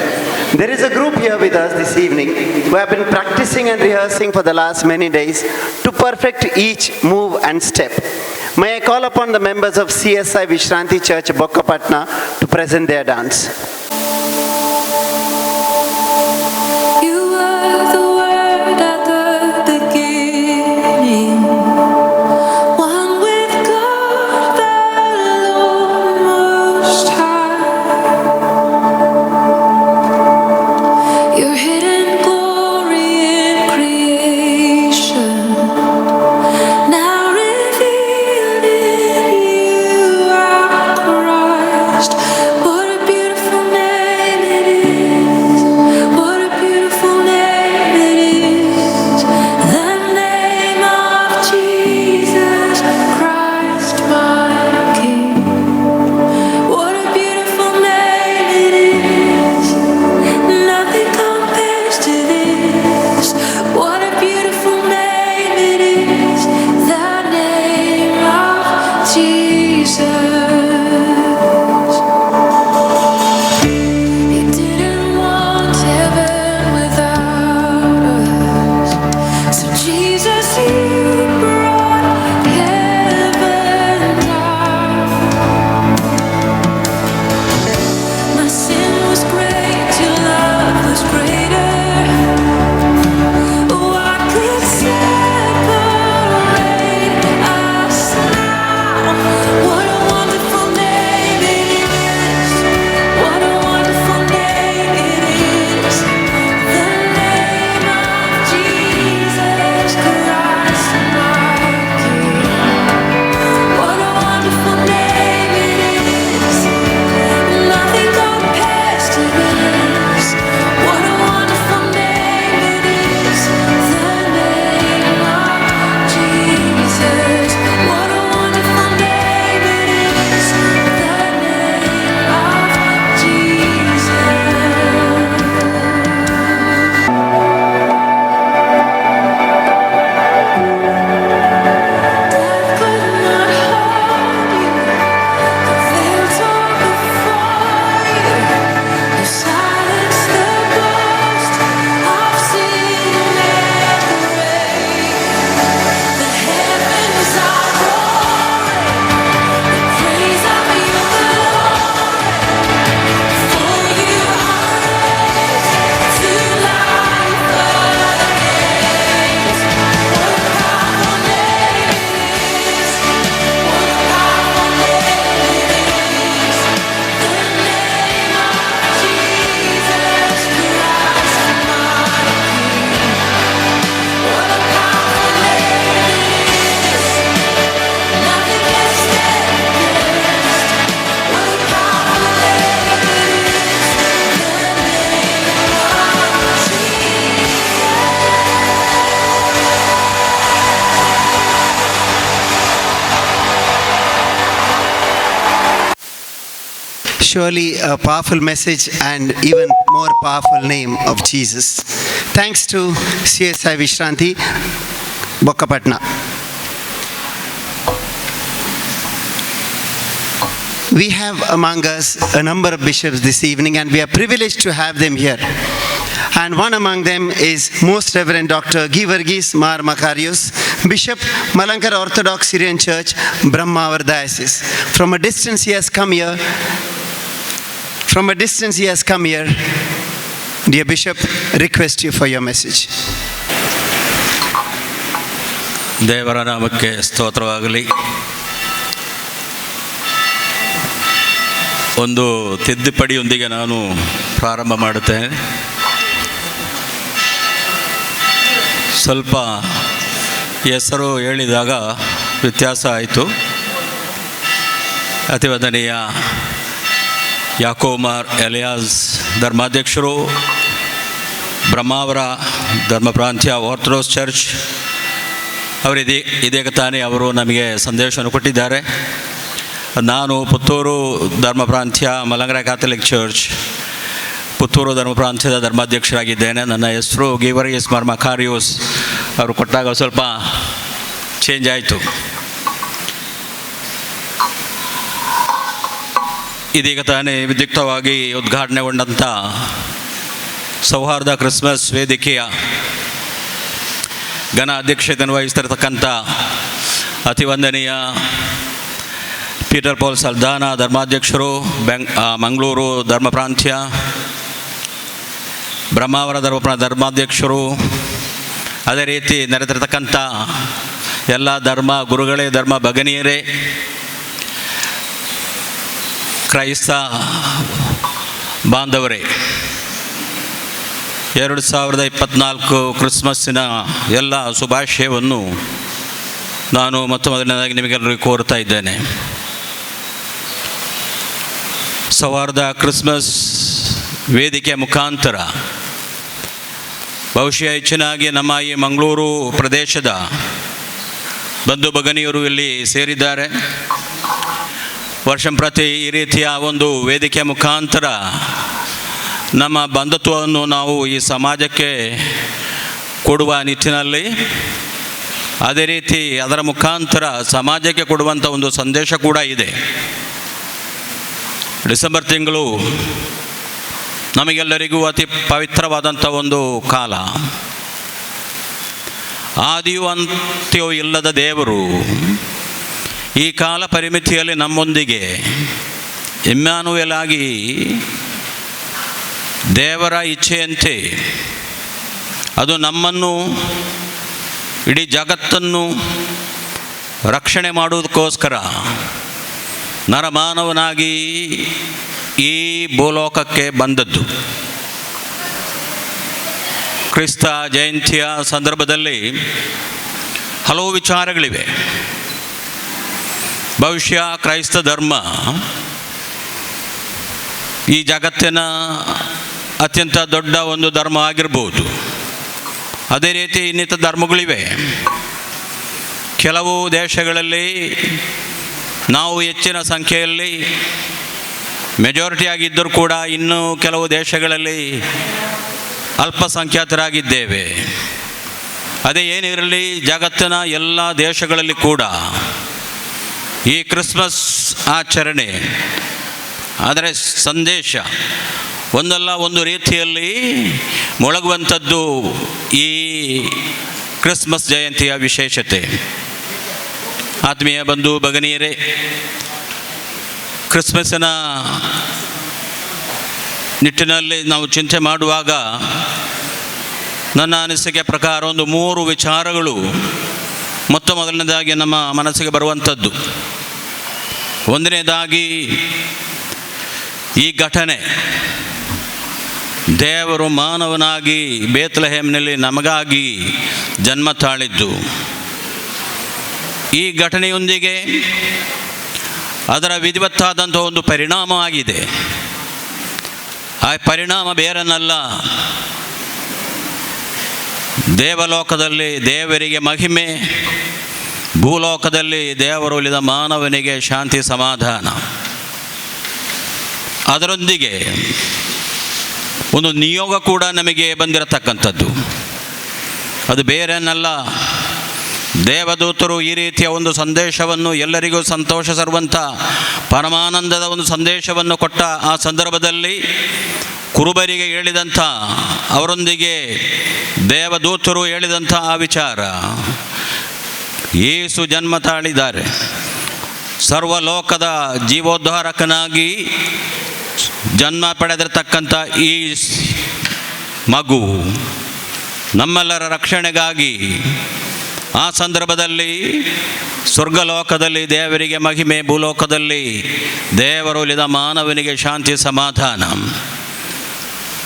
There is a group here with us this evening who have been practicing and rehearsing for the last many days to perfect each move and step. May I call upon the members of CSI Vishranti Church, Bukkapatna, to present their dance. You were the Word at the beginning, one with God, the Lord Most High. Your hidden glory in creation, now revealed in you are Christ. What a beautiful name it is. What a beautiful name it is. The name of Jesus Christ, my King. What a beautiful name it is. Nothing compares to this. What a beautiful name it is. The name of Jesus. He didn't want heaven without us. So Jesus, you brought heaven down. My sin was great, your love was greater. What could separate us now? What a wonderful name it is. What a wonderful name it is. The name of Jesus Christ, my King. What a wonderful name it is. Nothing compares to this. What a wonderful name it is. The name of Jesus. What a wonderful name it is. The name of Jesus. Death could not hold you. The veil tore before you. You silenced the boast of sin and grave. The heavens are roaring, the praise of your glory. For you are raised to life again. What a powerful name it is! What a powerful name it is! The name of Jesus Christ, my King. What a powerful name it is! Nothing can stand against. What a powerful name it is! The name of Jesus. Surely a powerful message and even more powerful name of Jesus. Thanks to CSI Vishranti, Bukkapatna. We have among us a number of bishops this evening, and we are privileged to have them here. And one among them is Most Reverend Dr. Geevarghese Mar Makarios, Bishop, Malankara Orthodox Syrian Church, Brahmavar Diocese. From a distance he has come here. From a distance he has come here. Dear Bishop, request you for your message. ದೇವರ ನಾಮಕ್ಕೆ ಸ್ತೋತ್ರವಾಗಲಿ. ಒಂದು ತಿದ್ದುಪಡಿಯೊಂದಿಗೆ ನಾನು ಪ್ರಾರಂಭ ಮಾಡುತ್ತೇನೆ. ಸ್ವಲ್ಪ ಹೆಸರು ಹೇಳಿದಾಗ ವ್ಯತ್ಯಾಸ ಆಯಿತು. ಅತಿವಂದನೀಯ ಯಾಕೋಮಾರ್ ಎಲಿಯಾಸ್ ಧರ್ಮಾಧ್ಯಕ್ಷರು, ಬ್ರಹ್ಮಾವರ ಧರ್ಮ ಪ್ರಾಂತ್ಯ ಆರ್ಥೋಡಾಕ್ಸ್ ಚರ್ಚ್ ಅವರಿದೆ. ಇದೀಗ ತಾನೇ ಅವರು ನಮಗೆ ಸಂದೇಶವನ್ನು ಕೊಟ್ಟಿದ್ದಾರೆ. ನಾನು ಪುತ್ತೂರು ಧರ್ಮ ಪ್ರಾಂತ್ಯ ಮಲಂಕರ ಕ್ಯಾಥಲಿಕ್ ಚರ್ಚ್ ಪುತ್ತೂರು ಧರ್ಮ ಪ್ರಾಂತ್ಯದ ಧರ್ಮಾಧ್ಯಕ್ಷರಾಗಿದ್ದೇನೆ. ನನ್ನ ಹೆಸರು ಗೀವರ್ಗೀಸ್ ಮಾರ್ ಮಕಾರಿಯೋಸ್. ಅವರು ಕೊಟ್ಟಾಗ ಸ್ವಲ್ಪ ಚೇಂಜ್ ಆಯಿತು. ಇದೀಗ ತಾನೇ ವಿದ್ಯುಕ್ತವಾಗಿ ಉದ್ಘಾಟನೆಗೊಂಡಂಥ ಸೌಹಾರ್ದ ಕ್ರಿಸ್ಮಸ್ ವೇದಿಕೆಯ ಘನ ಅಧ್ಯಕ್ಷತೆಯನ್ನು ವಹಿಸ್ತಿರತಕ್ಕಂಥ ಅತಿವಂದನೀಯ ಪೀಟರ್ ಪೌಲ್ ಸಲ್ದಾನ ಧರ್ಮಾಧ್ಯಕ್ಷರು, ಮಂಗಳೂರು ಧರ್ಮ ಪ್ರಾಂತ್ಯ, ಬ್ರಹ್ಮಾವರ ಧರ್ಮಾಧ್ಯಕ್ಷರು, ಅದೇ ರೀತಿ ನೆರೆದಿರತಕ್ಕಂಥ ಎಲ್ಲ ಧರ್ಮ ಗುರುಗಳೇ, ಧರ್ಮ ಭಗನಿಯರೇ, ಕ್ರೈಸ್ತ ಬಾಂಧವರೇ, 2024 ಕ್ರಿಸ್ಮಸ್ಸಿನ ಎಲ್ಲ ಶುಭಾಶಯವನ್ನು ನಾನು ಮೊತ್ತ ಮೊದಲನೇದಾಗಿ ನಿಮಗೆಲ್ಲರಿಗೂ ಕೋರ್ತಾ ಇದ್ದೇನೆ. ಸೌಹಾರ್ದ ಕ್ರಿಸ್ಮಸ್ ವೇದಿಕೆ ಮುಖಾಂತರ ಬಹುಶಃ ಹೆಚ್ಚಿನಾಗಿ ನಮ್ಮ ಈ ಮಂಗಳೂರು ಪ್ರದೇಶದ ಬಂಧು ಭಗನಿಯರು ಇಲ್ಲಿ ಸೇರಿದ್ದಾರೆ. ವರ್ಷಂಪ್ರತಿ ಈ ರೀತಿಯ ಒಂದು ವೇದಿಕೆ ಮುಖಾಂತರ ನಮ್ಮ ಬಂಧುತ್ವವನ್ನು ನಾವು ಈ ಸಮಾಜಕ್ಕೆ ಕೊಡುವ ನಿಟ್ಟಿನಲ್ಲಿ, ಅದೇ ರೀತಿ ಅದರ ಮುಖಾಂತರ ಸಮಾಜಕ್ಕೆ ಕೊಡುವಂಥ ಒಂದು ಸಂದೇಶ ಕೂಡ ಇದೆ. ಡಿಸೆಂಬರ್ ತಿಂಗಳು ನಮಗೆಲ್ಲರಿಗೂ ಅತಿ ಪವಿತ್ರವಾದಂಥ ಒಂದು ಕಾಲ. ಆದಿಯೂ ಅಂತ್ಯವೂ ಇಲ್ಲದ ದೇವರು ಈ ಕಾಲ ಪರಿಮಿತಿಯಲ್ಲಿ ನಮ್ಮೊಂದಿಗೆ ಇಮ್ಮಾನುವೇಲ್ ಆಗಿ ದೇವರ ಇಚ್ಛೆಯಂತೆ ಅದು ನಮ್ಮನ್ನು, ಇಡೀ ಜಗತ್ತನ್ನು ರಕ್ಷಣೆ ಮಾಡುವುದಕ್ಕೋಸ್ಕರ ನರಮಾನವನಾಗಿ ಈ ಭೂಲೋಕಕ್ಕೆ ಬಂದದ್ದು. ಕ್ರಿಸ್ತ ಜಯಂತಿಯ ಸಂದರ್ಭದಲ್ಲಿ ಹಲವು ವಿಚಾರಗಳಿವೆ. ಬಹುಶಃ ಕ್ರೈಸ್ತ ಧರ್ಮ ಈ ಜಗತ್ತಿನ ಅತ್ಯಂತ ದೊಡ್ಡ ಒಂದು ಧರ್ಮ ಆಗಿರ್ಬೋದು. ಅದೇ ರೀತಿ ಇನ್ನಿತರ ಧರ್ಮಗಳಿವೆ. ಕೆಲವು ದೇಶಗಳಲ್ಲಿ ನಾವು ಹೆಚ್ಚಿನ ಸಂಖ್ಯೆಯಲ್ಲಿ ಮೆಜಾರಿಟಿ ಆಗಿದ್ದರೂ ಕೂಡ ಇನ್ನೂ ಕೆಲವು ದೇಶಗಳಲ್ಲಿ ಅಲ್ಪಸಂಖ್ಯಾತರಾಗಿದ್ದೇವೆ. ಅದೇ ಏನಿರಲಿ, ಜಗತ್ತಿನ ಎಲ್ಲ ದೇಶಗಳಲ್ಲಿ ಕೂಡ ಈ ಕ್ರಿಸ್ಮಸ್ ಆಚರಣೆ ಆದರೆ ಸಂದೇಶ ಒಂದಲ್ಲ ಒಂದು ರೀತಿಯಲ್ಲಿ ಮೊಳಗುವಂಥದ್ದು ಈ ಕ್ರಿಸ್ಮಸ್ ಜಯಂತಿಯ ವಿಶೇಷತೆ. ಆತ್ಮೀಯ ಬಂಧು ಭಗನಿಯರೇ, ಕ್ರಿಸ್ಮಸ್ಸಿನ ನಿಟ್ಟಿನಲ್ಲಿ ನಾವು ಚಿಂತೆ ಮಾಡುವಾಗ ನನ್ನ ಅನಿಸಿಕೆ ಪ್ರಕಾರ ಒಂದು 3 ವಿಚಾರಗಳು ಮೊತ್ತ ಮೊದಲನೇದಾಗಿ ನಮ್ಮ ಮನಸ್ಸಿಗೆ ಬರುವಂಥದ್ದು. ಒಂದನೇದಾಗಿ, ಈ ಘಟನೆ ದೇವರು ಮಾನವನಾಗಿ ಬೇತ್ಲೆಹೇಮ್ನಲ್ಲಿ ನಮಗಾಗಿ ಜನ್ಮ ತಾಳಿದ್ದು. ಈ ಘಟನೆಯೊಂದಿಗೆ ಅದರ ವಿಧಿವತ್ತಾದಂಥ ಒಂದು ಪರಿಣಾಮ ಆಗಿದೆ. ಆ ಪರಿಣಾಮ ಬೇರನಲ್ಲ, ದೇವಲೋಕದಲ್ಲಿ ದೇವರಿಗೆ ಮಹಿಮೆ, ಭೂಲೋಕದಲ್ಲಿ ದೇವರು ಉಳಿದ ಮಾನವನಿಗೆ ಶಾಂತಿ ಸಮಾಧಾನ. ಅದರೊಂದಿಗೆ ಒಂದು ನಿಯೋಗ ಕೂಡ ನಮಗೆ ಬಂದಿರತಕ್ಕಂಥದ್ದು. ಅದು ಬೇರೆನಲ್ಲ, ದೇವದೂತರು ಈ ರೀತಿಯ ಒಂದು ಸಂದೇಶವನ್ನು ಎಲ್ಲರಿಗೂ ಸಂತೋಷ ತರುವಂಥ ಪರಮಾನಂದದ ಒಂದು ಸಂದೇಶವನ್ನು ಕೊಟ್ಟ ಆ ಸಂದರ್ಭದಲ್ಲಿ ಕುರುಬರಿಗೆ ಹೇಳಿದಂಥ, ಅವರೊಂದಿಗೆ ದೇವದೂತರು ಹೇಳಿದಂಥ ಆ ವಿಚಾರ, ಯೇಸು ಜನ್ಮ ತಾಳಿದ್ದಾರೆ, ಸರ್ವಲೋಕದ ಜೀವೋದ್ಧಾರಕನಾಗಿ ಜನ್ಮ ಪಡೆದಿರತಕ್ಕಂಥ ಈ ಮಗು ನಮ್ಮೆಲ್ಲರ ರಕ್ಷಣೆಗಾಗಿ ಆ ಸಂದರ್ಭದಲ್ಲಿ ಸ್ವರ್ಗಲೋಕದಲ್ಲಿ ದೇವರಿಗೆ ಮಹಿಮೆ, ಭೂಲೋಕದಲ್ಲಿ ದೇವರುಲಿದ ಮಾನವನಿಗೆ ಶಾಂತಿ ಸಮಾಧಾನ.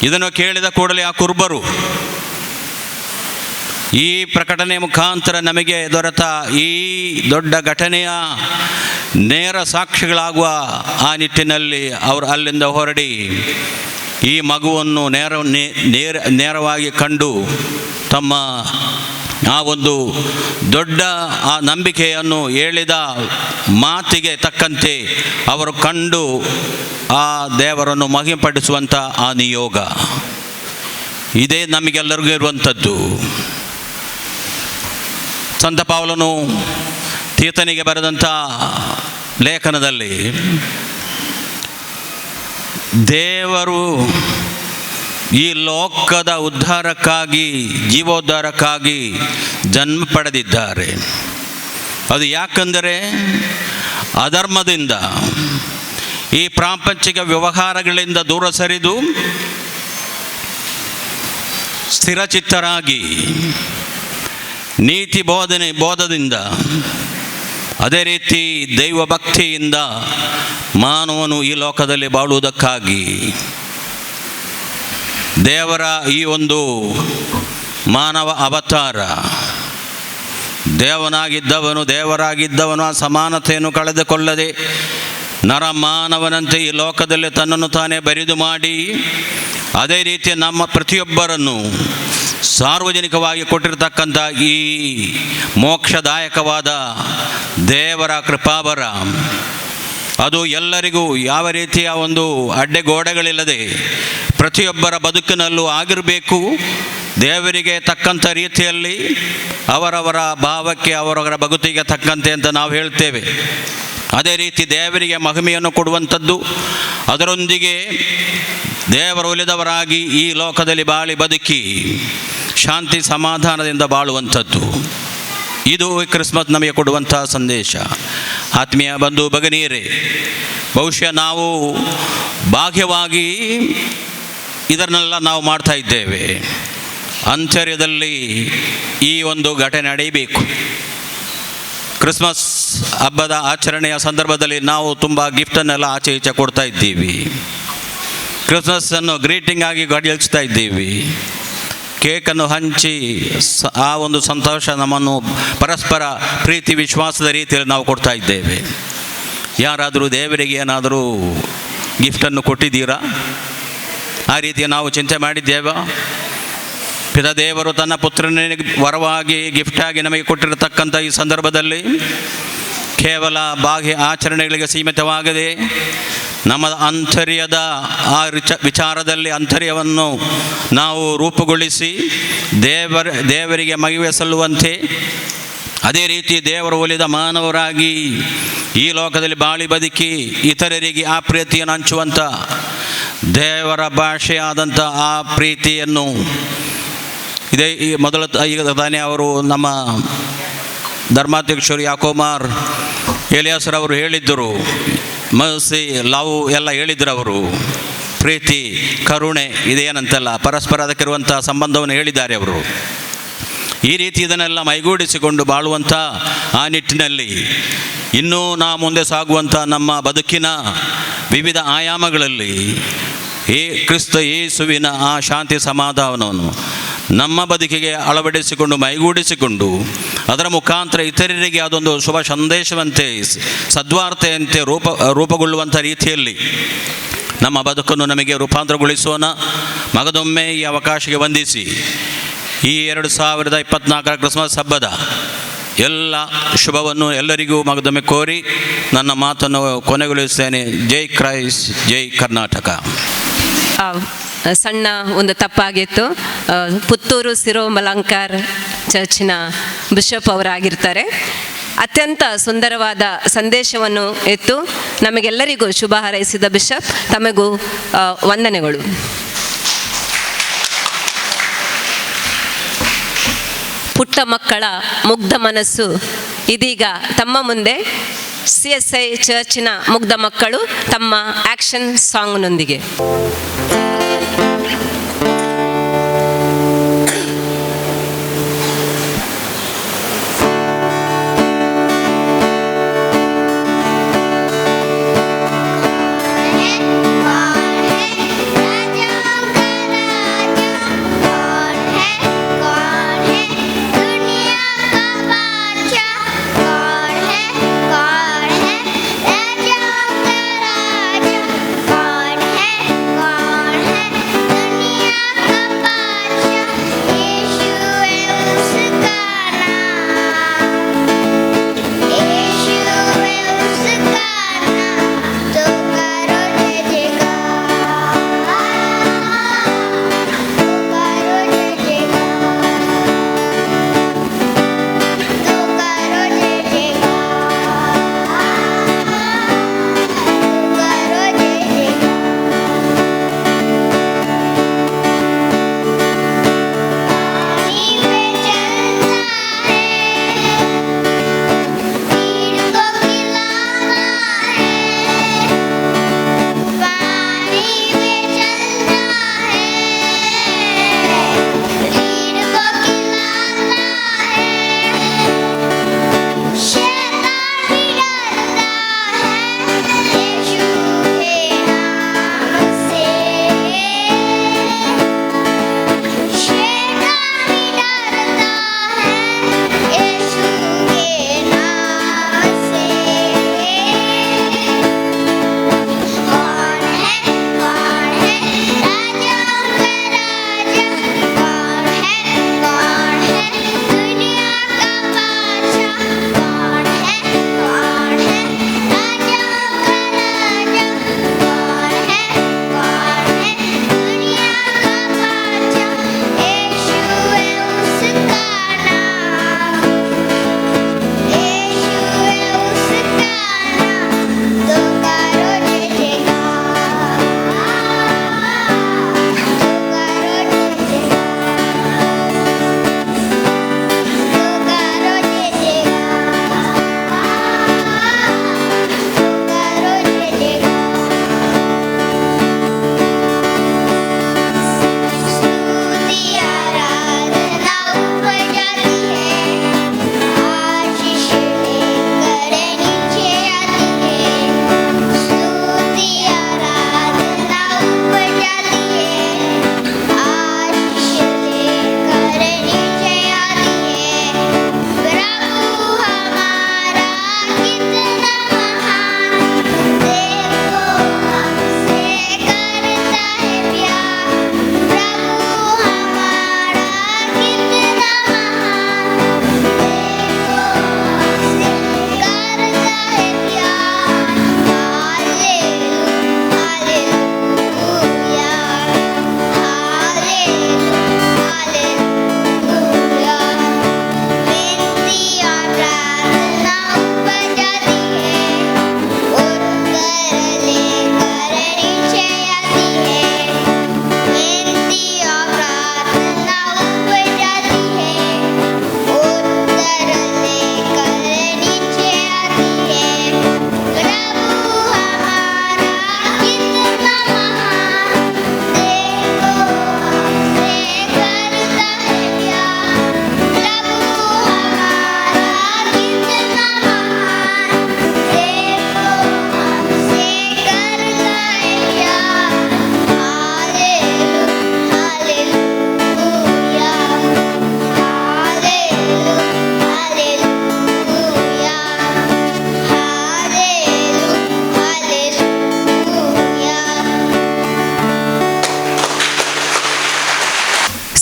ಇದನ್ನು ಕೇಳಿದ ಕೂಡಲೇ ಆ ಕುರುಬರು ಈ ಪ್ರಕಟಣೆ ಮುಖಾಂತರ ನಮಗೆ ದೊರೆತ ಈ ದೊಡ್ಡ ಘಟನೆಯ ನೇರ ಸಾಕ್ಷಿಗಳಾಗುವ ಆ ನಿಟ್ಟಿನಲ್ಲಿ ಅವರು ಅಲ್ಲಿಂದ ಹೊರಡಿ ಈ ಮಗುವನ್ನು ನೇರವಾಗಿ ಕಂಡು ತಮ್ಮ ಆ ಒಂದು ದೊಡ್ಡ ಆ ನಂಬಿಕೆಯನ್ನು ಹೇಳಿದ ಮಾತಿಗೆ ತಕ್ಕಂತೆ ಅವರು ಕಂಡು ಆ ದೇವರನ್ನು ಮಹಿಮೆಪಡಿಸುವಂಥ ಆ ನಿಯೋಗ ಇದೇ ನಮಗೆಲ್ಲರಿಗೂ ಇರುವಂಥದ್ದು. ಸಂತ ಪೌಲನು ತೀತನಿಗೆ ಬರೆದಂಥ ಲೇಖನದಲ್ಲಿ ದೇವರು ಈ ಲೋಕದ ಉದ್ಧಾರಕ್ಕಾಗಿ, ಜೀವೋದ್ಧಾರಕ್ಕಾಗಿ ಜನ್ಮ ಪಡೆದಿದ್ದಾರೆ. ಅದು ಯಾಕಂದರೆ ಅಧರ್ಮದಿಂದ, ಈ ಪ್ರಾಪಂಚಿಕ ವ್ಯವಹಾರಗಳಿಂದ ದೂರ ಸರಿದು ಸ್ಥಿರಚಿತ್ತರಾಗಿ ನೀತಿ ಬೋಧದಿಂದ, ಅದೇ ರೀತಿ ದೈವಭಕ್ತಿಯಿಂದ ಮಾನವನು ಈ ಲೋಕದಲ್ಲಿ ಬಾಳುವುದಕ್ಕಾಗಿ ದೇವರ ಈ ಒಂದು ಮಾನವ ಅವತಾರ, ದೇವನಾಗಿದ್ದವನು ದೇವರಾಗಿದ್ದವನು ಆ ಸಮಾನತೆಯನ್ನು ಕಳೆದುಕೊಳ್ಳದೆ ನರಮಾನವನಂತೆ ಈ ಲೋಕದಲ್ಲಿ ತನ್ನನ್ನು ತಾನೇ ಬರಿದು ಮಾಡಿ, ಅದೇ ರೀತಿ ನಮ್ಮ ಪ್ರತಿಯೊಬ್ಬರನ್ನು ಸಾರ್ವಜನಿಕವಾಗಿ ಕೊಟ್ಟಿರತಕ್ಕಂಥ ಈ ಮೋಕ್ಷದಾಯಕವಾದ ದೇವರ ಕೃಪಾವರ ಅದು ಎಲ್ಲರಿಗೂ ಯಾವ ರೀತಿಯ ಒಂದು ಅಡ್ಡೆಗೋಡೆಗಳಿಲ್ಲದೆ ಪ್ರತಿಯೊಬ್ಬರ ಬದುಕಿನಲ್ಲೂ ಆಗಿರಬೇಕು. ದೇವರಿಗೆ ತಕ್ಕಂಥ ರೀತಿಯಲ್ಲಿ ಅವರವರ ಭಾವಕ್ಕೆ, ಅವರವರ ಬದುಕಿಗೆ ತಕ್ಕಂತೆ ಅಂತ ನಾವು ಹೇಳ್ತೇವೆ. ಅದೇ ರೀತಿ ದೇವರಿಗೆ ಮಹಿಮೆಯನ್ನು ಕೊಡುವಂಥದ್ದು, ಅದರೊಂದಿಗೆ ದೇವರು ಒಲಿದವರಾಗಿ ಈ ಲೋಕದಲ್ಲಿ ಬಾಳಿ ಬದುಕಿ ಶಾಂತಿ ಸಮಾಧಾನದಿಂದ ಬಾಳುವಂಥದ್ದು, ಇದು ಕ್ರಿಸ್ಮಸ್ ನಮಗೆ ಕೊಡುವಂಥ ಸಂದೇಶ. ಆತ್ಮೀಯ ಬಂಧು ಭಗಿನಿಯರೇ, ಬಹುಶಃ ನಾವು ಬಾಹ್ಯವಾಗಿ ಇದನ್ನೆಲ್ಲ ನಾವು ಮಾಡ್ತಾ ಇದ್ದೇವೆ. ಅಂತರ್ಯದಲ್ಲಿ ಈ ಒಂದು ಘಟನೆ ನಡೆಯಬೇಕು. ಕ್ರಿಸ್ಮಸ್ ಹಬ್ಬದ ಆಚರಣೆಯ ಸಂದರ್ಭದಲ್ಲಿ ನಾವು ತುಂಬ ಗಿಫ್ಟನ್ನೆಲ್ಲ ಆಚೆ ಈಚೆ ಕೊಡ್ತಾ ಇದ್ದೀವಿ. ಕ್ರಿಸ್ಮಸ್ಸನ್ನು ಗ್ರೀಟಿಂಗ್ ಆಗಿ ಗಡಿಸ್ತಾ ಇದ್ದೀವಿ. ಕೇಕನ್ನು ಹಂಚಿ ಆ ಒಂದು ಸಂತೋಷ ನಮ್ಮನ್ನು ಪರಸ್ಪರ ಪ್ರೀತಿ ವಿಶ್ವಾಸದ ರೀತಿಯಲ್ಲಿ ನಾವು ಕೊಡ್ತಾ ಇದ್ದೇವೆ. ಯಾರಾದರೂ ದೇವರಿಗೆ ಏನಾದರೂ ಗಿಫ್ಟನ್ನು ಕೊಟ್ಟಿದ್ದೀರಾ? ಆ ರೀತಿ ನಾವು ಚಿಂತೆ ಮಾಡಿದ್ದೇವಾ? ಪಿತಾದೇವರು ತನ್ನ ಪುತ್ರನಿಗೆ ವರವಾಗಿ ಗಿಫ್ಟಾಗಿ ನಮಗೆ ಕೊಟ್ಟಿರತಕ್ಕಂಥ ಈ ಸಂದರ್ಭದಲ್ಲಿ ಕೇವಲ ಬಾಹ್ಯ ಆಚರಣೆಗಳಿಗೆ ಸೀಮಿತವಾಗದೆ ನಮ್ಮ ಅಂತರ್ಯದ ಆ ವಿಚಾರದಲ್ಲಿ ಅಂತರ್ಯವನ್ನು ನಾವು ರೂಪುಗೊಳಿಸಿ ದೇವರಿಗೆ ಮಹಿಮೆ ಸಲ್ಲುವಂತೆ, ಅದೇ ರೀತಿ ದೇವರು ಒಲಿದ ಮಾನವರಾಗಿ ಈ ಲೋಕದಲ್ಲಿ ಬಾಳಿ ಬದುಕಿ ಇತರರಿಗೆ ಆ ಪ್ರೀತಿಯನ್ನು ಹಂಚುವಂಥ ದೇವರ ಭಾಷೆಯಾದಂಥ ಆ ಪ್ರೀತಿಯನ್ನು ಇದೇ ಈ ಮೊದಲ ಈಗ ತಾನೇ ಅವರು ನಮ್ಮ ಧರ್ಮಾಧ್ಯಕ್ಷರು ಯಾಕೋಮಾರ್ ಎಲಿಯಾಸರವರು ಹೇಳಿದ್ದರು. ಮರ್ಸಿ, ಲವ್ ಎಲ್ಲ ಹೇಳಿದ್ರು ಅವರು. ಪ್ರೀತಿ, ಕರುಣೆ ಇದೇನಂತಲ್ಲ, ಪರಸ್ಪರ ಅದಕ್ಕಿರುವಂಥ ಸಂಬಂಧವನ್ನು ಹೇಳಿದ್ದಾರೆ ಅವರು. ಈ ರೀತಿ ಇದನ್ನೆಲ್ಲ ಮೈಗೂಡಿಸಿಕೊಂಡು ಬಾಳುವಂಥ ಆ ನಿಟ್ಟಿನಲ್ಲಿ ಇನ್ನೂ ನಾವು ಮುಂದೆ ಸಾಗುವಂಥ ನಮ್ಮ ಬದುಕಿನ ವಿವಿಧ ಆಯಾಮಗಳಲ್ಲಿ ಈ ಕ್ರಿಸ್ತ ಯೇಸುವಿನ ಆ ಶಾಂತಿ ಸಮಾಧಾನವನ್ನು ನಮ್ಮ ಬದುಕಿಗೆ ಅಳವಡಿಸಿಕೊಂಡು ಮೈಗೂಡಿಸಿಕೊಂಡು ಅದರ ಮುಖಾಂತರ ಇತರರಿಗೆ ಅದೊಂದು ಶುಭ ಸಂದೇಶವಂತೆ, ಸದ್ವಾರ್ತೆಯಂತೆ ರೂಪುಗೊಳ್ಳುವಂಥ ರೀತಿಯಲ್ಲಿ ನಮ್ಮ ಬದುಕನ್ನು ನಮಗೆ ರೂಪಾಂತರಗೊಳಿಸೋಣ. ಮಗದೊಮ್ಮೆ ಈ ಅವಕಾಶಕ್ಕೆ ವಂದಿಸಿ ಈ 2024 ಕ್ರಿಸ್ಮಸ್ ಹಬ್ಬದ ಎಲ್ಲ ಶುಭವನ್ನು ಎಲ್ಲರಿಗೂ ಮಗದೊಮ್ಮೆ ಕೋರಿ ನನ್ನ ಮಾತನ್ನು ಕೊನೆಗೊಳಿಸುತ್ತೇನೆ. ಜೈ ಕ್ರೈಸ್ಟ್, ಜೈ ಕರ್ನಾಟಕ. ಸಣ್ಣ ಒಂದು ತಪ್ಪಾಗಿತ್ತು. ಪುತ್ತೂರು ಸಿರೋ ಮಲಂಕಾರ್ ಚರ್ಚಿನ ಬಿಷಪ್ ಅವರಾಗಿರ್ತಾರೆ. ಅತ್ಯಂತ ಸುಂದರವಾದ ಸಂದೇಶವನ್ನು ಇತ್ತು. ನಮಗೆಲ್ಲರಿಗೂ ಶುಭ ಹಾರೈಸಿದ ಬಿಷಪ್ ತಮಗೂ ವಂದನೆಗಳು. ಪುಟ್ಟ ಮಕ್ಕಳ ಮುಗ್ಧ ಮನಸ್ಸು ಇದೀಗ ತಮ್ಮ ಮುಂದೆ CSI ಚರ್ಚಿನ ಮುಗ್ಧ ಮಕ್ಕಳು ತಮ್ಮ ಆ್ಯಕ್ಷನ್ ಸಾಂಗ್ನೊಂದಿಗೆ. कौन है?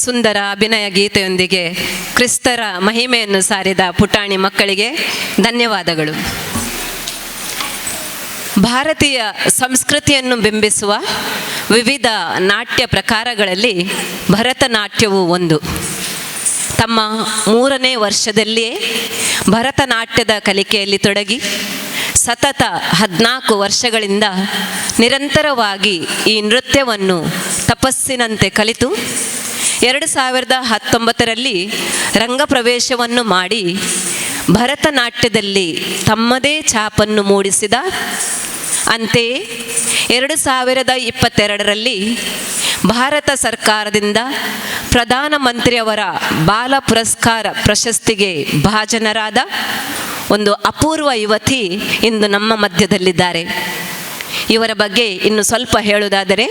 ಸುಂದರ ಅಭಿನಯ ಗೀತೆಯೊಂದಿಗೆ ಕ್ರಿಸ್ತರ ಮಹಿಮೆಯನ್ನು ಸಾರಿದ ಪುಟಾಣಿ ಮಕ್ಕಳಿಗೆ ಧನ್ಯವಾದಗಳು. ಭಾರತೀಯ ಸಂಸ್ಕೃತಿಯನ್ನು ಬಿಂಬಿಸುವ ವಿವಿಧ ನಾಟ್ಯ ಪ್ರಕಾರಗಳಲ್ಲಿ ಭರತನಾಟ್ಯವು ಒಂದು. ತಮ್ಮ 3ನೇ ವರ್ಷದಲ್ಲಿಯೇ ಭರತನಾಟ್ಯದ ಕಲಿಕೆಯಲ್ಲಿ ತೊಡಗಿ ಸತತ 14 ವರ್ಷಗಳಿಂದ ನಿರಂತರವಾಗಿ ಈ ನೃತ್ಯವನ್ನು ತಪಸ್ಸಿನಂತೆ ಕಲಿತು 2019ರಲ್ಲಿ ರಂಗಪ್ರವೇಶವನ್ನು ಮಾಡಿ ಭರತನಾಟ್ಯದಲ್ಲಿ ತಮ್ಮದೇ ಛಾಪನ್ನು ಮೂಡಿಸಿದ, ಅಂತೆಯೇ 2022ರಲ್ಲಿ ಭಾರತ ಸರ್ಕಾರದಿಂದ ಪ್ರಧಾನಮಂತ್ರಿಯವರ ಬಾಲ ಪುರಸ್ಕಾರ ಪ್ರಶಸ್ತಿಗೆ ಭಾಜನರಾದ ಒಂದು ಅಪೂರ್ವ ಯುವತಿ ಇಂದು ನಮ್ಮ ಮಧ್ಯದಲ್ಲಿದ್ದಾರೆ. ಇವರ ಬಗ್ಗೆ ಇನ್ನು ಸ್ವಲ್ಪ ಹೇಳುವುದಾದರೆ,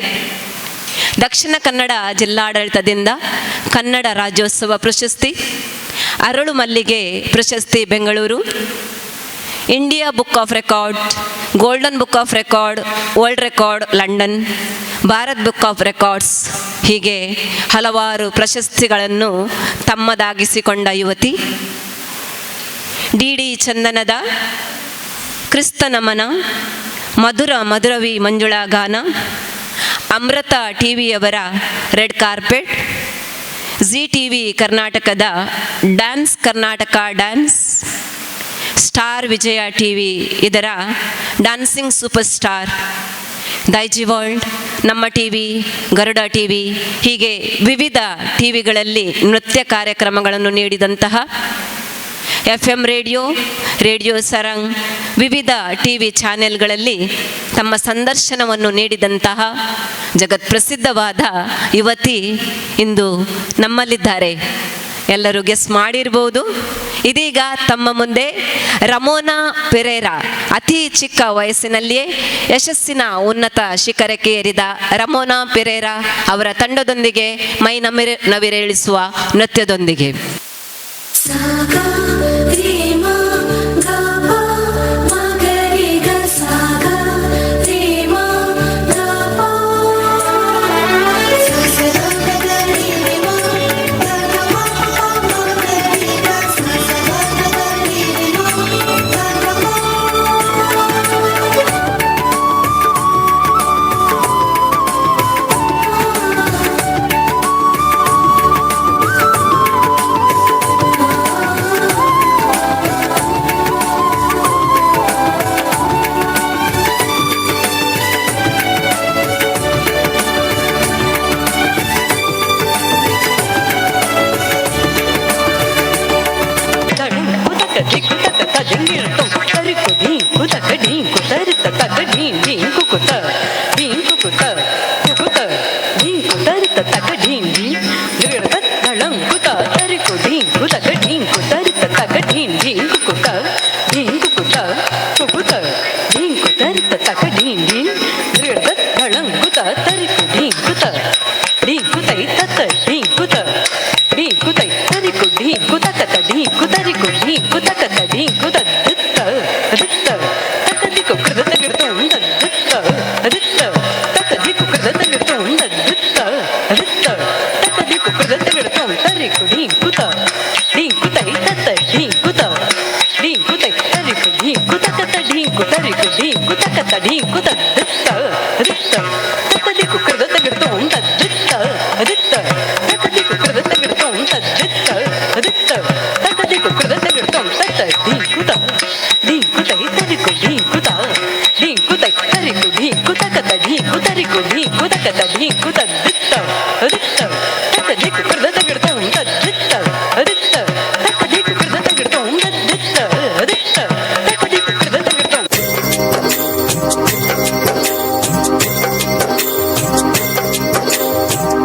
ದಕ್ಷಿಣ ಕನ್ನಡ ಜಿಲ್ಲಾಡಳಿತದಿಂದ ಕನ್ನಡ ರಾಜ್ಯೋತ್ಸವ ಪ್ರಶಸ್ತಿ, ಅರಳು ಮಲ್ಲಿಗೆ ಪ್ರಶಸ್ತಿ Bengaluru, India book of record, golden book of record, world record London, Bharat book of records, ಹೀಗೆ ಹಲವಾರು ಪ್ರಶಸ್ತಿಗಳನ್ನು ತಮ್ಮದಾಗಿಸಿಕೊಂಡ ಯುವತಿ. ಡಿ ಡಿ ಚಂದನದ ಕ್ರಿಸ್ತ ನಮನ, ಮಧುರ ಮಧುರವಿ ಮಂಜುಳಾ ಗಾನ, ಅಮೃತ ಟಿ ವಿಯವರ red carpet, Zee T V ಕರ್ನಾಟಕದ dance Karnataka dance, star Vijaya T V ಇದರ dancing super star, Daijiworld, Namma T V, Garuda T V, ಹೀಗೆ ವಿವಿಧ ಟಿ ವಿಗಳಲ್ಲಿ ನೃತ್ಯ ಕಾರ್ಯಕ್ರಮಗಳನ್ನು ನೀಡಿದಂತಹ, F M radio, radio Sarang, ವಿವಿಧ ಟಿ ವಿ ಚಾನೆಲ್ಗಳಲ್ಲಿ ತಮ್ಮ ಸಂದರ್ಶನವನ್ನು ನೀಡಿದಂತಹ ಜಗತ್ಪ್ರಸಿದ್ಧವಾದ ಯುವತಿ ಇಂದು ನಮ್ಮಲ್ಲಿದ್ದಾರೆ. ಎಲ್ಲರೂ ಗೆಸ್ ಮಾಡಿರ್ಬೋದು. ಇದೀಗ ತಮ್ಮ ಮುಂದೆ ರಮೋನಾ ಪೆರೇರಾ, ಅತಿ ಚಿಕ್ಕ ವಯಸ್ಸಿನಲ್ಲಿಯೇ ಯಶಸ್ಸಿನ ಉನ್ನತ ಶಿಖರಕ್ಕೆ ಏರಿದ ರಮೋನಾ ಪೆರೇರಾ ಅವರ ತಂಡದೊಂದಿಗೆ ಮೈ ನವಿರೇಳಿಸುವ ನೃತ್ಯದೊಂದಿಗೆ.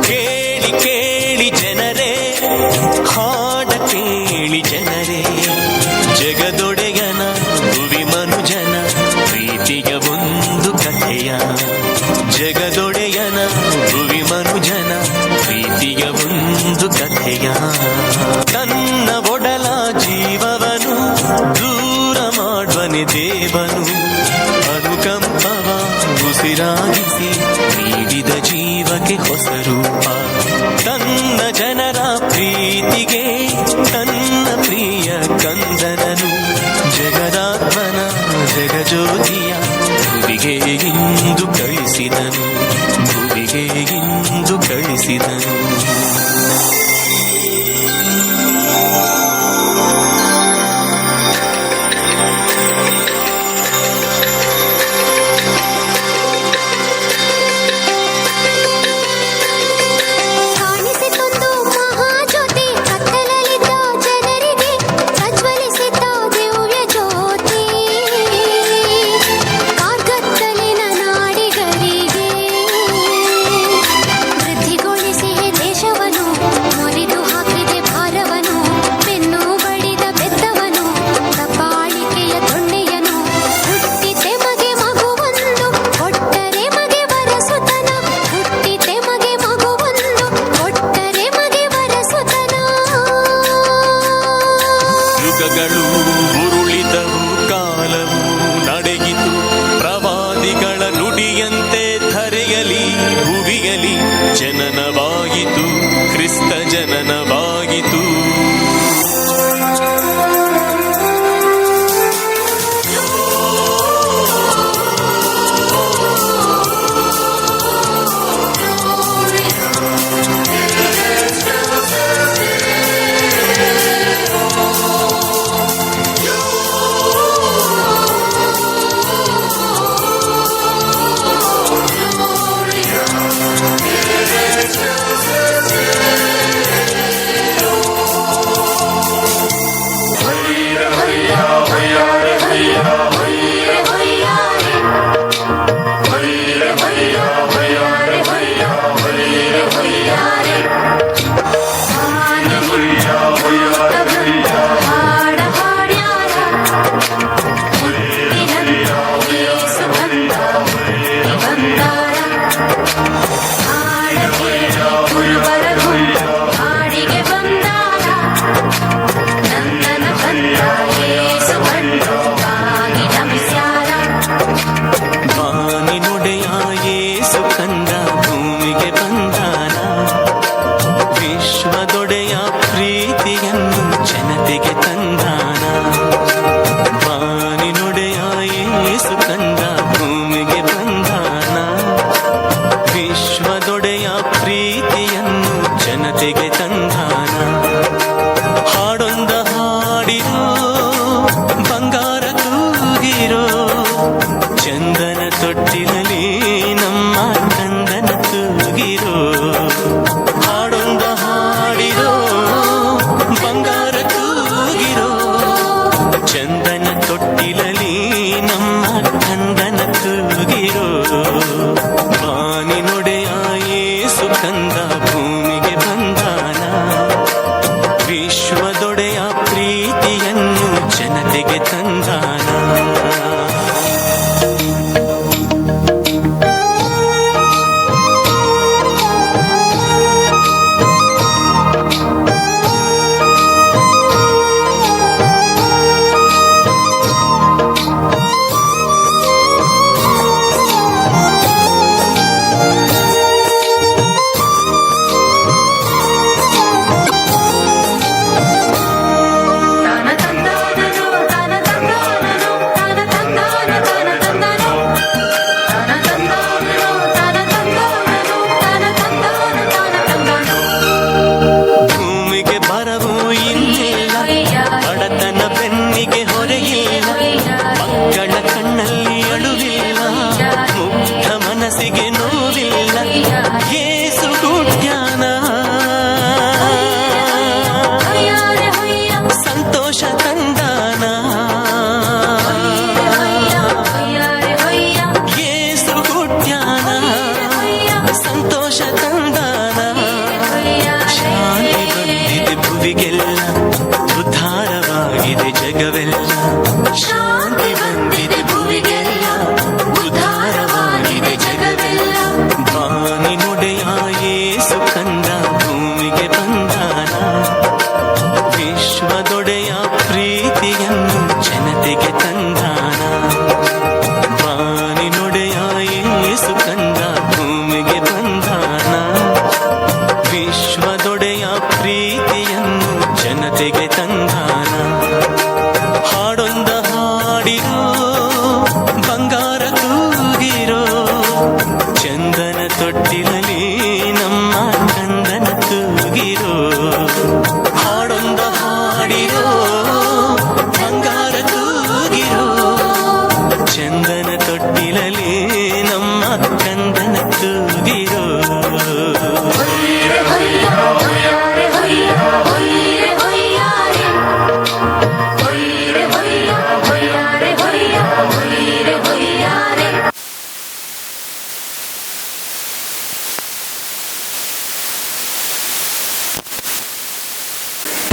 ಕೇಳಿ ಕೇಳಿ ಜನರೇ, ಹಾಡ ಕೇಳಿ ಜನರೇ, ಜಗದೊಡೆಯನ ಭುವಿ ಮನುಜನ ಪ್ರೀತಿಯ ಒಂದು ಕಥೆಯ, ಜಗದೊಡೆಯನ ಭುವಿ ಮನುಜನ ಪ್ರೀತಿಯ ಒಂದು ಕಥೆಯ. ತನ್ನ ಒಡಲ ಜೀವವನು ದೂರ ಮಾಡುವನೆ ದೇವನು, ಅನುಕಂಪವ ಉಸಿರಾಗಿಸಿ ನೀಡಿದ ಜೀವಕ್ಕೆ ಹೊಸ ರೂಪ. ತನ್ನ ಜನರ ಪ್ರೀತಿಗೆ ತನ್ನ ಪ್ರಿಯ ಕಂದನನು ಜಗದಾತ್ಮನ ಜಗಜ್ಯೋತಿಯ ಭುವಿಗೆ ಇಂದು ಕಳಿಸಿದನು, ಭುವಿಗೆ ಇಂದು ಕಳಿಸಿದನು. ಕಾಣಿಸಿತೊಂದು ಮಹಾಜ್ಯೋತಿ, ಕತ್ತಲಲ್ಲಿದ್ದ ಜನರಿಗೆ ಪ್ರಜ್ವಲಿಸಿದ ದಿವ್ಯ ಜ್ಯೋತಿ. ಕಾರ್ಗತ್ತಲಿನ ನಾಡಿಗರಿಗೆ ವೃದ್ಧಿಗೊಳಿಸಿ ದೇಶವನು, ಮುರಿದು ಹಾಕಿದೆ ಭಾರವನು, ಬೆನ್ನು ಬಡಿದ ಬೆತ್ತವನು, ದಬ್ಬಾಳಿಕೆಯ ದೊಣ್ಣೆಯನು. ಹುಟ್ಟಿತೆ ಮಗೆ ಮಗುವೊಂದು, ಕೊಟ್ಟರೆ ಮಗೆ ವರಸುತನ. ಹುಟ್ಟಿತೆ ಮಗೆ ಮಗುವೊಂದು, ಕೊಟ್ಟರೆ ಮಗೆ ವರಸುತನ. ಯುಗಗಳು ಉರುಳಿದವು, ಕಾಲವು ನಡೆಯಿತು, ಪ್ರವಾದಿಗಳ ನುಡಿಯಂತೆ ಧರೆಯಲಿ ಭುವಿಯಲಿ ಜನನವಾಯಿತು, ಕ್ರಿಸ್ತ ಜನನವಾಯಿತು. ಹಾಡ ಹಾಡ್ಯಾರ ಹುಟ್ಟಿನಂತ ಯೇಸು ಬಂದ, ಹುಟ್ಟಿ ಬಂದಾರ. ಹಾಡ ಕೇಳಿ ಕುರುಬರ ಗುಂಪು ಹಾಡಿಗೆ ಬಂದಾರ. ನಂದನ ಬಂದ ಯೇಸು ಬಂದು ಬಾಗಿ ನಮಿಸ್ಯಾರ. ಬಾನಿನೊಡೆಯ ಯೇಸು ಕಂದ ಭೂಮಿಗೆ ಬಂದಾನ, ವಿಶ್ವದೊಡೆಯ ಪ್ರೀತಿಯನ್ನು ಜನತೆಗೆ ತಂದಾನ. ಬಾನಿನೊಡೆಯ ಯೇಸು ಕಂದ ಭೂಮಿಗೆ ಬಂದಾನ, ವಿಶ್ವದೊಡೆಯ ಪ್ರೀತಿಯನ್ನು ಜನತೆಗೆ ತಂದಾನ. ಹಾಡೊಂದ ಹಾಡಿರೋ, ಬಂಗಾರ ತೂಗಿರೋ, ಚಂದನ ತೊಟ್ಟಿಲಲಿ ನಮ್ಮ ಕಂದನ ತೂಗಿರೋ. ಹಾಡೊಂದ ಹಾಡಿರೋ, ಬಂಗಾರ ತೂಗಿರೋ, ಚಂದನ ತೊಟ್ಟಿಲಲಿ ನಮ್ಮ ಕಂದನ ತೂಗಿರೋ. ಬಾನಿನೊಡೆಯ ಯೇಸು ಕಂದ ಭೂಮಿಗೆ ಬಂದಾನ, ವಿಶ್ವದೊಡೆಯ ಪ್ರೀತಿಯನ್ನು ಜನತೆಗೆ ತಂದಾನ. ತಾನ ತಂದಾನನು, ತಾನ ತಂದಾನನು, ತಾನ ತಂದಾನ, ತಾನ ತಂದಾನೋ.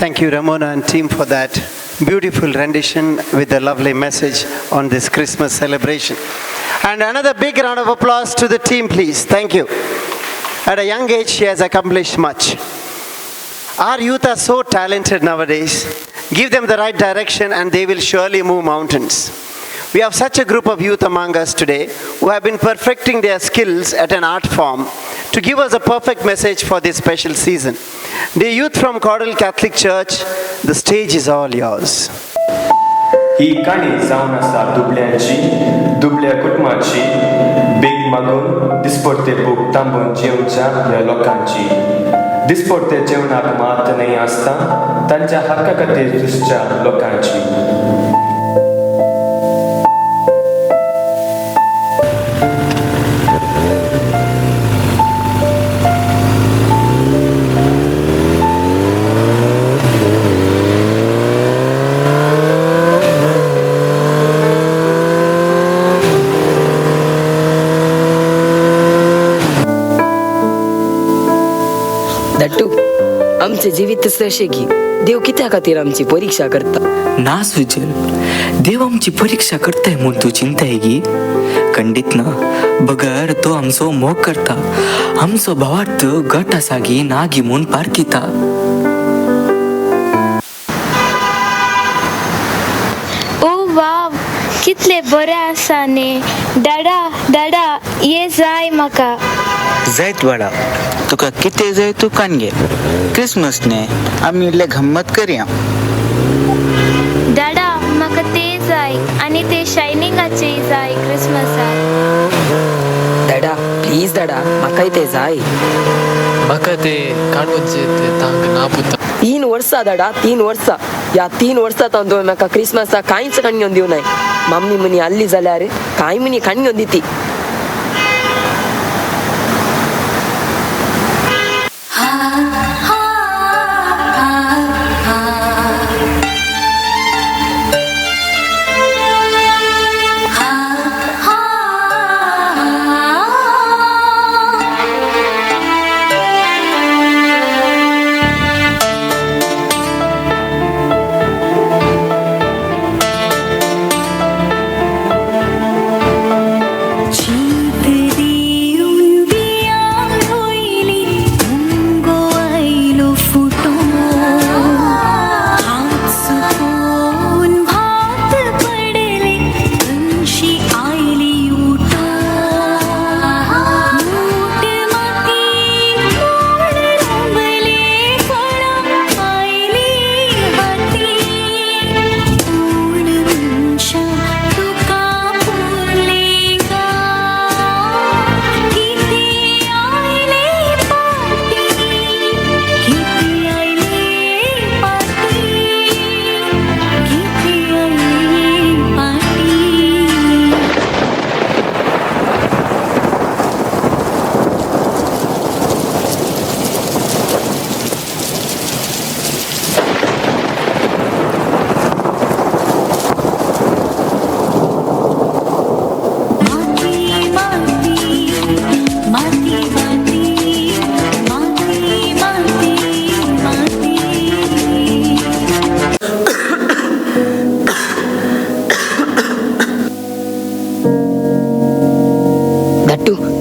Thank you, Ramona and team, for that beautiful rendition with the lovely message on this Christmas celebration. And another big round of applause to the team, please. Thank you. At a young age, she has accomplished much. Our youth are so talented nowadays. Give them the right direction and they will surely move mountains. We have such a group of youth among us today who have been perfecting their skills at an art form to give us a perfect message for this special season. The youth from Caudal Catholic Church, the stage is all yours. ही काणी जावन आसा दुबल्यांची, दुबल्या कुटुंबाची, भीक मागून दिसपडते भूक तांबून जेवच्या ह्या लोकांची. दिसपडते जेवणाक मात न्हय आसता तांच्या हक्का खातीर झुजच्या लोकांची. धाट्टू, आमचे जिवीत अशें की देव कित्या खातीर आमची परीक्षा करता? ना सुजल, देव आमची परीक्षा करताय म्हूण तूं चिंताय गी? खंडीत ना, बगर तो आमचो मोग करता, आमचो भावार्थ घट आसा गी ना गी म्हूण पारखिता. ओ वाव, कितले बरें आसा न्ही. डाडा डाडा, ये जाय म्हाका. जायत बाळा, तुका कितें जाय तूं कान घे. क्रिसमस न्ही, आमी इल्ले गम्मत करया. डाडा म्हाका ते जाय आनी ते शायनिंगाचे जाय क्रिसमसाक. डाडा प्लीज डाडा, म्हाकाय ते जाय. म्हाका ते काणूचे ते तांक ना पुता. 3 वर्सां डाडा, 3 वर्सां. ह्या 3 वर्सां तावन तुवें म्हाका क्रिसमसाक कांयच काण घेवन दिवनाय. मम्मी मनी आहली जाल्यार कांय मनी काण घेवन दिती.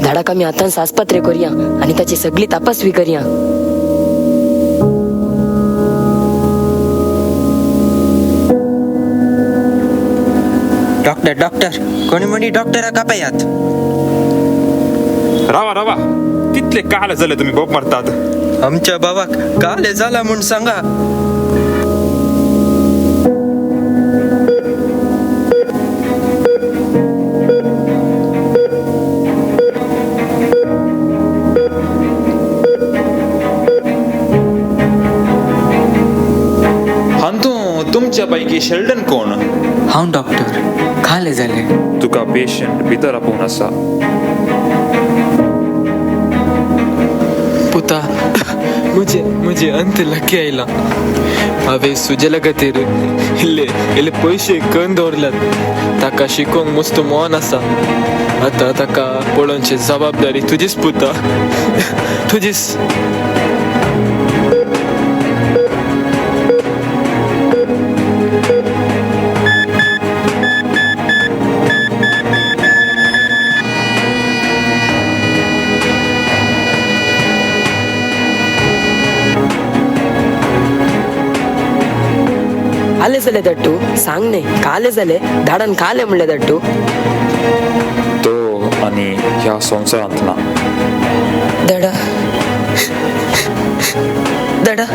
धाडाक आमी आतांच आस्पत्रे करया आनी ताची सगळी तपासणी करया. डॉक्टर डॉक्टर, कोणी म्हणी डॉक्टराक आपयात. रावा रावा, तितले काल जाले तुमी बोब मारतात. आमच्या बाबाक काल जाला म्हूण सांगा. तुमच्या पैकी शेल्डन कोण? हांव डॉक्टर. काले जाले. तुका पेशंट भितर आपोवन आसा. पुता, मुझे मुझे अंत लकी आयला. हांवें सुजेला खातीर इल्ले इल्ले पयशे करून दवरल्यात. ताका शिकोवंक मस्त मन आसा. आतां ताका पळोवची जबाबदारी तुजीच पुता, तुजीच. जालें दाट्टू, सांग न्ही, कालें जालें, दाडान कालें म्हणलें दाट्टू. तो आनी ह्या संवसारांत ना. दाडा दाडा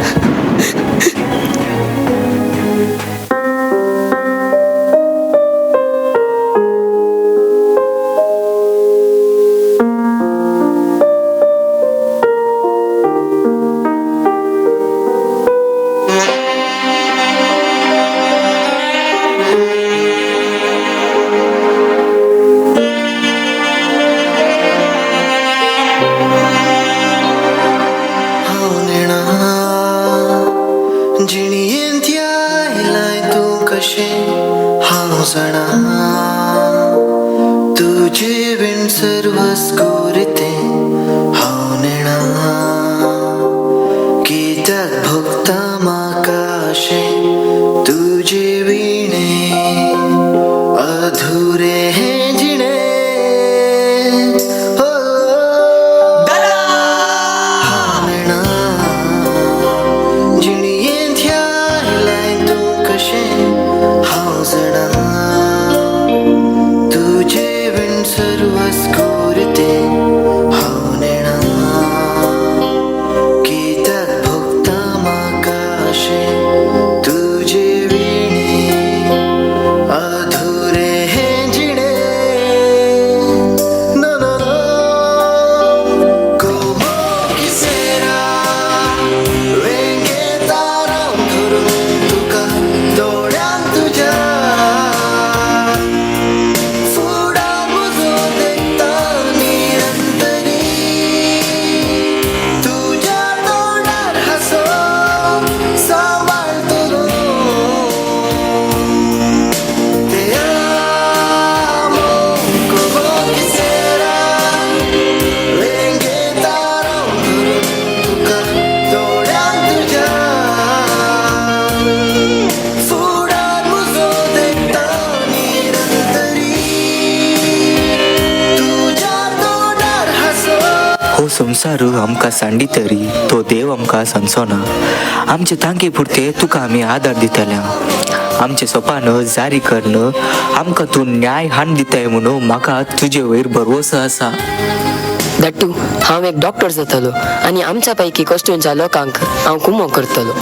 संवसार आमकां सांडी तरी तो देव आमकां सांगचो ना. आमचे तांके पुरते तुका आमी आदार दितले. आमचे सोपान जारी करून आमकां तूं न्याय हाण दिताय म्हणून म्हाका तुजे वयर भरवसो आसा. दाट्टू, हांव एक डॉक्टर जातलो आनी आमच्या पैकी कश्टूंच्या लोकांक हांव कुमो करतलो.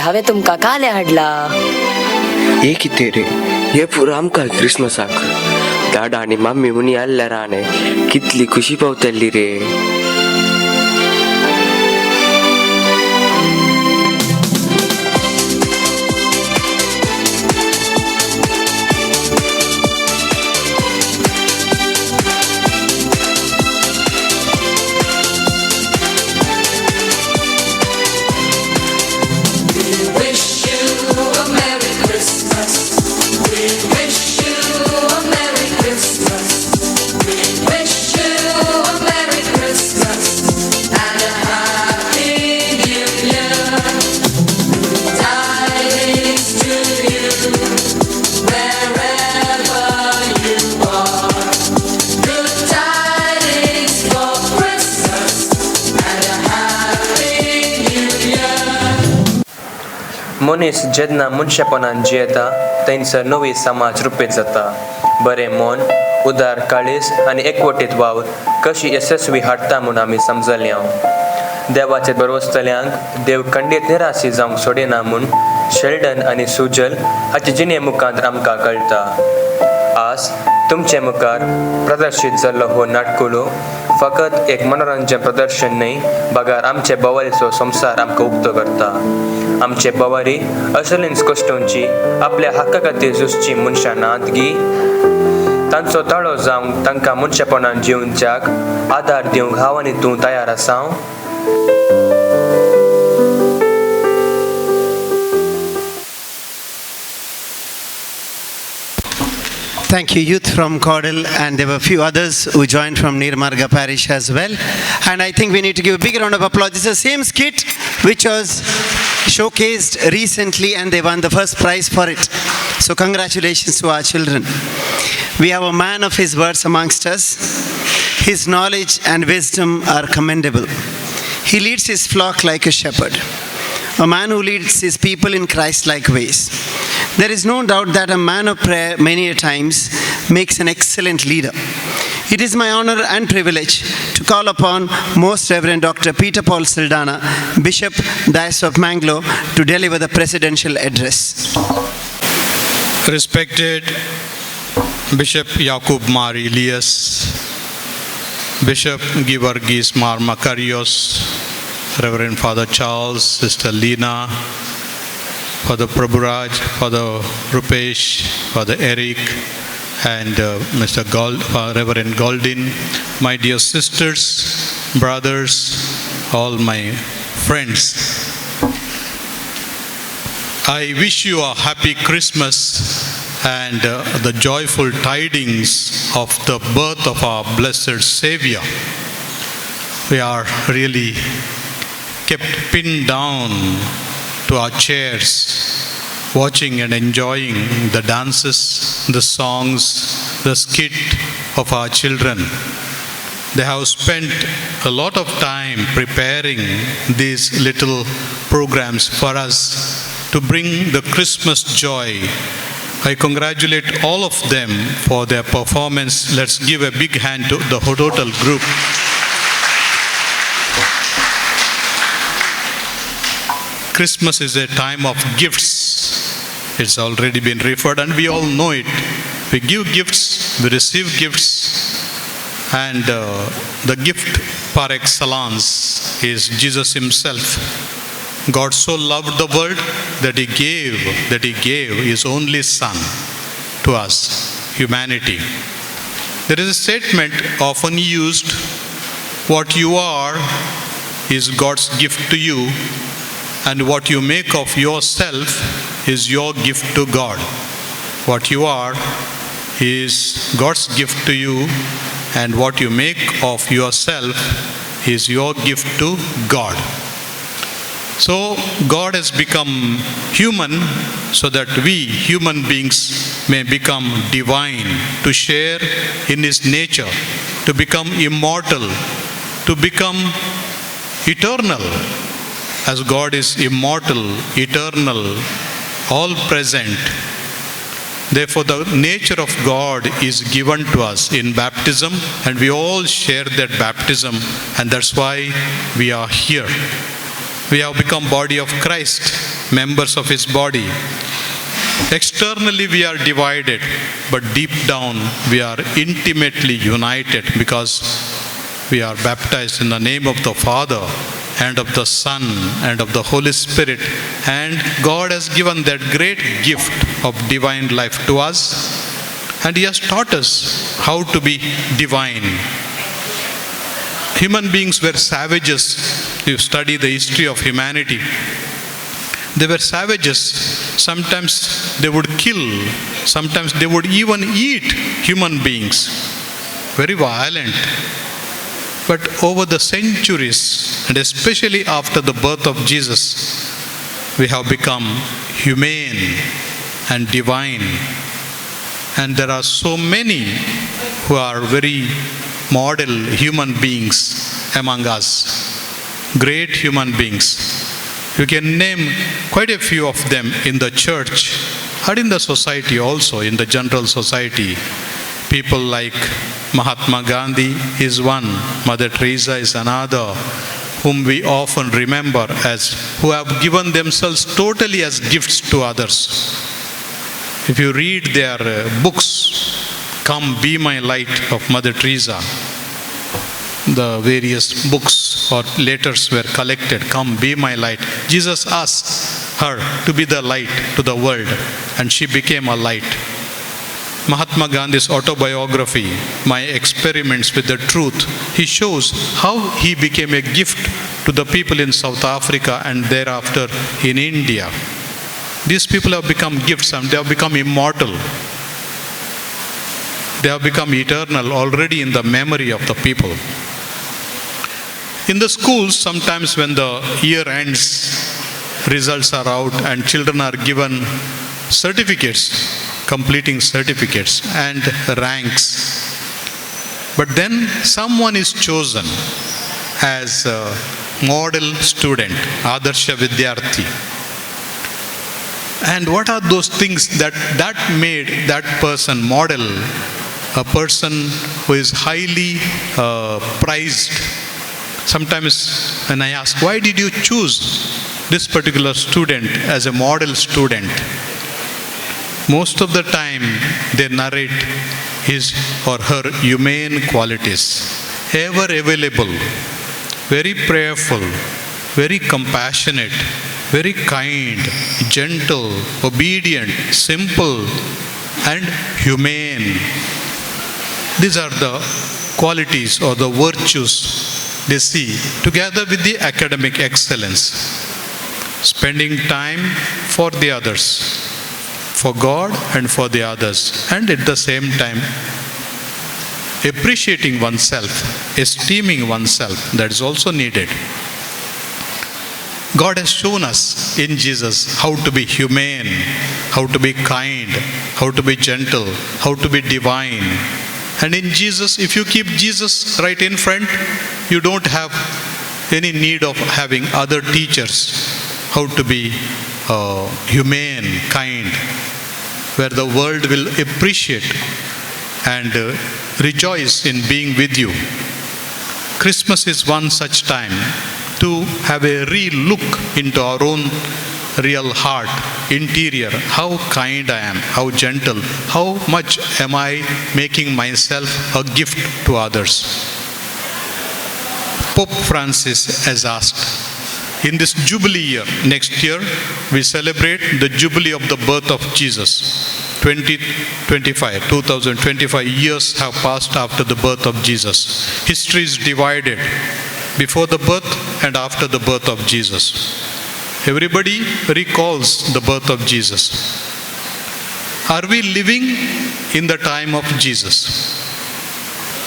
हांवें तुमकां काले हाडला. हे कितें रे, हे पुरो आमकां क्रिसमसाक दादा आनी मम्मी मुनी आसल्यार आनी कितली खुशी पावतली रे. मनीस जेन्ना मनशेपणान जियेता थंयसर नवी समाज रुपेत जाता. बरें मन, उदार काळीज आनी एकवटीत वावर कशी येसस्वी हाडटा म्हूण आमी समजले. देवाचेर भरवसतल्यांक देव खंडीत निराशी जावंक सोडिना म्हूण शेल्डन आनी सुजल हाचे जिणे मुखांत आमकां कळटा. आज तुमचे मुखार प्रदर्शीत जाल्लो हो नाटकुलो फकत एक मनोरंजन प्रदर्शन न्हय, बगर आमचे भोंवारीचो संवसार आमकां उक्तो करता. आमचे भोंवारी असलींच कश्टोंची आपल्या हक्का खातीर झुजची मनशां नात गी? तांचो ताळो जावंक तांकां मनशेपणान जिवच्याक आदार दिवंक हांव आनी तूं तयार आसा? Thank you, youth from Caudal, and there were a few others who joined from Neermarga Parish as well. And I think we need to give a big round of applause. It's the same skit which was showcased recently, and they won the first prize for it. So congratulations to our children. We have a man of his words amongst us. His knowledge and wisdom are commendable. He leads his flock like a shepherd, a man who leads his people in Christ-like ways. There is no doubt that a man of prayer many a times makes an excellent leader. It is my honor and privilege to call upon Most Reverend Dr. Peter Paul Saldana, Bishop, Diocese of Mangalore, to deliver the presidential address. Respected Bishop Yakub Mar Elias, Bishop Givargis Mar Makarios, Reverend Father Charles, Sister Lena, Father Prabhuraj, Father Rupesh, Father Eric, and Mr. Reverend Goldin, my dear sisters, brothers, all my friends. I wish you a happy Christmas and the joyful tidings of the birth of our blessed Savior. We are really kept pinned down to our chairs, watching and enjoying the dances, the songs, the skit of our children. They have spent a lot of time preparing these little programs for us to bring the Christmas joy. I congratulate all of them for their performance. Let's give a big hand to the total group. Christmas is a time of gifts. It's already been referred and we all know it. We give gifts, we receive gifts, and the gift par excellence is Jesus himself. God so loved the world that he gave his only son to us, humanity. There is a statement often used, what you are is God's gift to you, and what you make of yourself is your gift to God. What you are is God's gift to you, and what you make of yourself is your gift to God. So God has become human so that we human beings may become divine, to share in his nature, to become immortal, to become eternal. As God is immortal, eternal, all present, therefore the nature of God is given to us in baptism, and we all share that baptism, and that's why we are here. We have become body of Christ, members of his body. Externally we are divided, but deep down we are intimately united because we are baptized in the name of the Father and of the Son and of the Holy Spirit, and God has given that great gift of divine life to us, and he has taught us how to be divine. Human beings were savages. You study the history of humanity. They were savages. Sometimes they would kill. Sometimes they would even eat human beings. Very violent. But over the centuries, and especially after the birth of Jesus, we have become humane and divine. And there are so many who are very model human beings among us, great human beings. You can name quite a few of them in the church and in the society also, in the general society. People like Mahatma Gandhi is one, Mother Teresa is another, whom we often remember as who have given themselves totally as gifts to others. If you read their books, Come Be My Light of Mother Teresa, the various books or letters were collected, Come Be My Light. Jesus asked her to be the light to the world, and she became a light. Mahatma Gandhi's autobiography, My Experiments with the Truth, he shows how he became a gift to the people in South Africa and thereafter in India. These people have become gifts and they have become immortal. They have become eternal already in the memory of the people. In the schools, sometimes when the year ends, results are out and children are given certificates, completing certificates and ranks. But then someone is chosen as a model student, Adarsha Vidyarthi. And what are those things that made that person model, a person who is highly prized? Sometimes when I ask, why did you choose this particular student as a model student? Most of the time they narrate his or her humane qualities, ever available, very prayerful, very compassionate, very kind, gentle, obedient, simple, and humane. These are the qualities or the virtues they see, together with the academic excellence. Spending time for the others, for God and for the others, and at the same time appreciating oneself, esteeming oneself, that is also needed. God has shown us in Jesus how to be humane, how to be kind, how to be gentle, how to be divine. And in Jesus, if you keep Jesus right in front, you don't have any need of having other teachers how to be humane, kind, where the world will appreciate and rejoice in being with you. Christmas is one such time to have a re-look into our own real heart, interior, how kind I am, how gentle, how much am I making myself a gift to others. Pope Francis has asked, in this Jubilee year, next year, we celebrate the Jubilee of the birth of Jesus. 2025 years have passed after the birth of Jesus. History is divided before the birth and after the birth of Jesus. Everybody recalls the birth of Jesus. Are we living in the time of Jesus?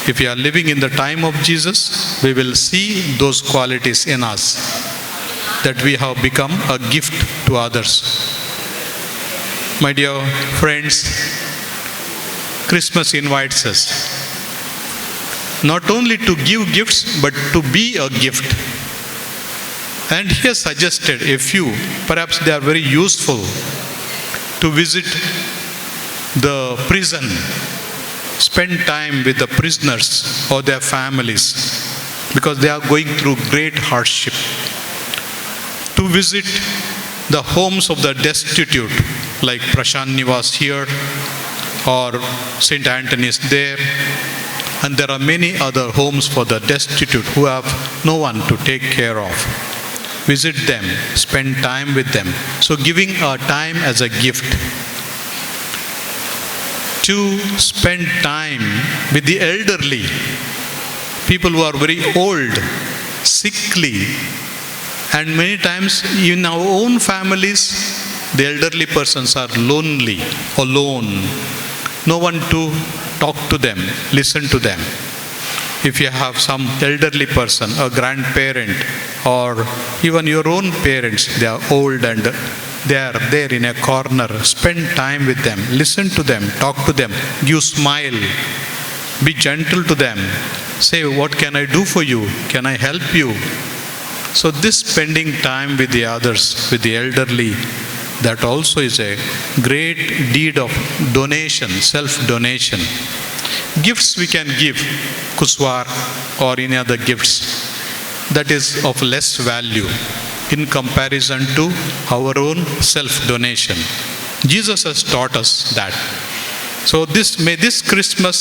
If we are living in the time of Jesus, we will see those qualities in us, that we have become a gift to others. My dear friends, Christmas invites us not only to give gifts, but to be a gift. And he has suggested a few, perhaps they are very useful, to visit the prison, spend time with the prisoners or their families, because they are going through great hardship. To visit the homes of the destitute, like Prashant Nivas here or St. Anthony's there. And there are many other homes for the destitute who have no one to take care of. Visit them, spend time with them. So giving our time as a gift. To spend time with the elderly, people who are very old, sickly, and many times in our own families, the elderly persons are lonely, alone. No one to talk to them, listen to them. If you have some elderly person, a grandparent, or even your own parents, they are old and they are there in a corner. Spend time with them, listen to them, talk to them, give smile, be gentle to them. Say, what can I do for you? Can I help you? So this spending time with the others, with the elderly, that also is a great deed of donation, self-donation. Gifts we can give, kuswar or any other gifts, that is of less value in comparison to our own self-donation. Jesus has taught us that. So this may this Christmas